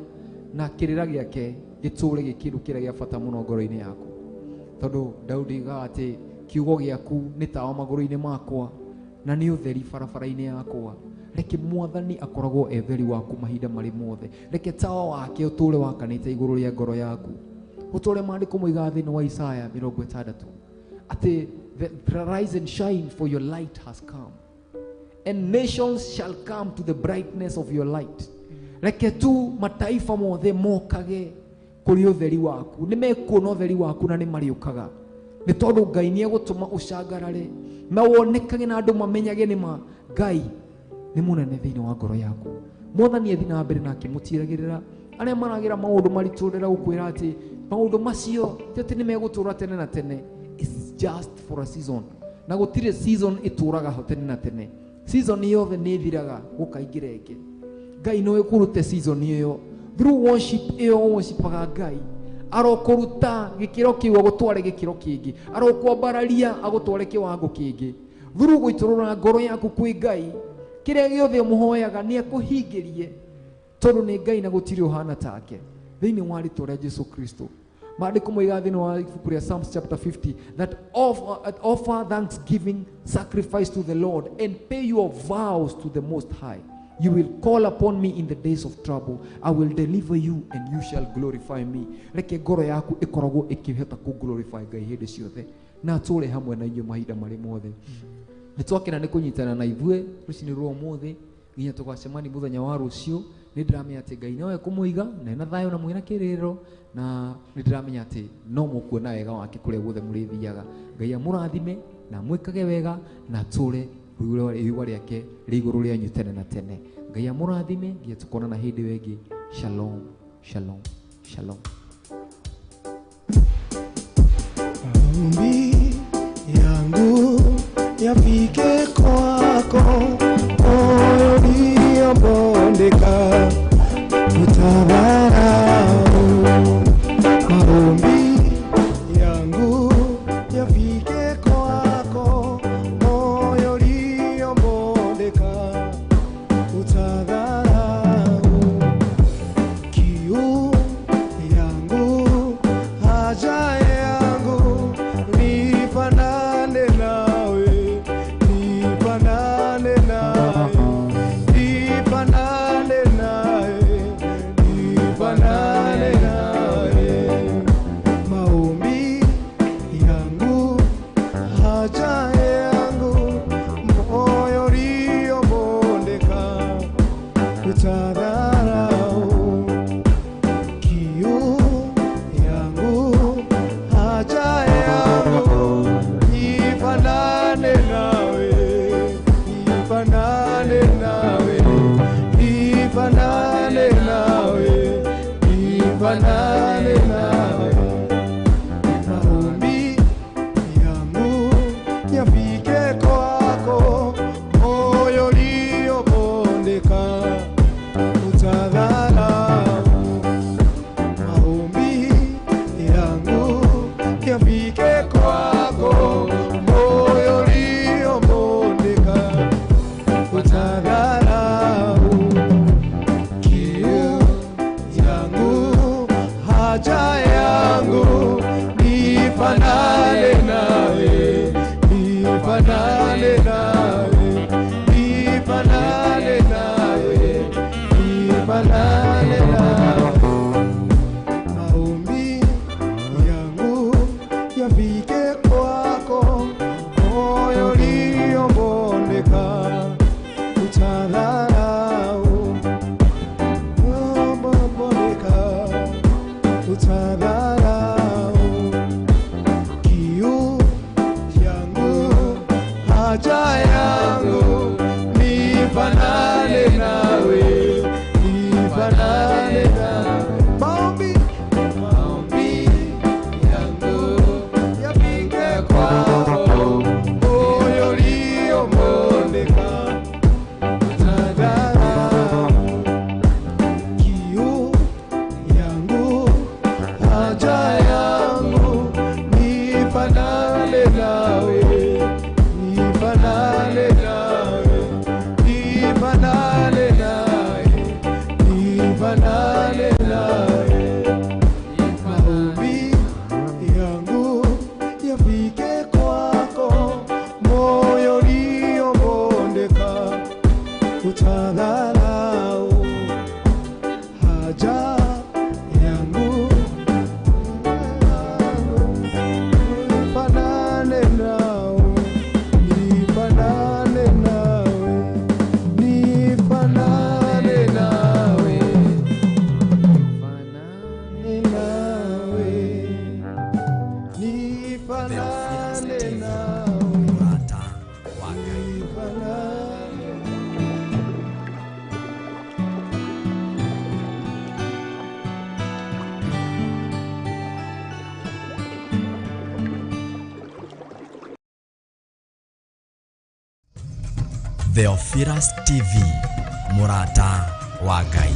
na kĩrĩra gĩake gĩtũũre gĩ kĩndũ kĩrĩa gĩa bata mũno ngoro-inĩ yaku. Tondũ Daudi oigaga atĩ kiugo gĩaku nĩ tawa magũrũ-inĩ makwa na nĩ ũtheri barabara-inĩ yakwa. Reke mwathani akoragwo e ũtheri waku mahinda marĩ mothe. Reke tawa wake ũtũũre wakanĩte igũrũ rĩa ngoro yaku. Ũtũũre maandĩko moigaga thĩinĩ wa Isaya 60 atĩ rise and shine, for your light has come, and nations shall come to the brightness of your light. Reke tu mataifa mothe mokage kũrĩ ũtheri waku. Nĩ mekuona ũtheri waku na nĩ marĩũkaga. Nĩ tondũ Ngai nĩ egũtũma ũcangarare na wonekage na andũ mamenyage nĩ ma Ngai nĩ mũnene thĩinĩ wa ngoro yaku. Mwathani athi na mbere na akĩmũtiragĩrĩra arĩa maragĩra maũndũ maritũ. Ndĩra gũkwĩra atĩ maũndũ macio ti atĩ nĩ megũtũũra tene na tene. It's just for a season. Na gũtirĩ season ĩtũũraga ho tene na tene. Season yothe nĩ ĩthiraga gũkaingĩra ĩngĩ. Ngai no ĩkũrute season ĩyo through worship ĩyo worshipaga Ngai. Arokũruta gĩkĩro kĩu agũtware gĩkĩro kĩngĩ, arokwambararia agũtware kĩwango kĩngĩ. Through gũitũrũra ngoro yaku kwĩ Ngai, kĩrĩa gĩothe ũmũhoyaga nĩ akũhingĩrie, tondũ nĩ Ngai na gũtirĩ ũhana take. Thĩinĩ wa rĩtwa rĩa Jesu Kristo. Maandĩko moigaga thĩinĩ wa ibuku rĩa Psalms chapter 50 that offer thanksgiving sacrifice to the Lord and pay your vows to the Most High. You will call upon me in the days of trouble. I will deliver you and you shall glorify me. Reke ngoro yaku ĩkoragwo ĩkĩhota kũ glorify Ngai hĩndĩ ciothe, na atũũre hamwe na inyuĩ mahinda marĩ mothe. Nĩ twakena nĩ kũnyitana na ithuĩ rũcinĩ rwa ũmũthĩ nginya tũgacemania mũthenya wa rũciũ. Nĩ ndĩramenya atĩ Ngai nowe kũmũiga na ena thayũ na mwĩna kĩrĩrĩro, na nĩ ndĩramenya atĩ no mũkuona wega wake kũrĩa guothe mũrĩthiaga. Ngai amũrathime na amwĩkage wega na atũũre riũa rĩake rĩ igũrũ rĩanyu tene na tene. Ngai amũrathime nginya tũkonana hĩndĩ ĩyo ĩngĩ. Shalom, shalom, shalom. Maombi yangu yafike kwako, moyo uliobondeka. haja yangu nifanane nawe, nifanane nawe. Maombi, maombi yangu yafike kwako, moyo uliomondeka utadharau. Kiu yangu, haja yangu nifanane nawe, nifanane nawe, nifanane nawe, nifanane nawe. Maombi yangu yafike kwako, moyo uliobondeka utadharau. Haja yangu nifanane nawe, nifanane nawe, nifanane nawe, nifanane nawe, nifanane nawe, Mũrata wa Ngai. nifanane. Theophilus TV, mũrata wa Ngai.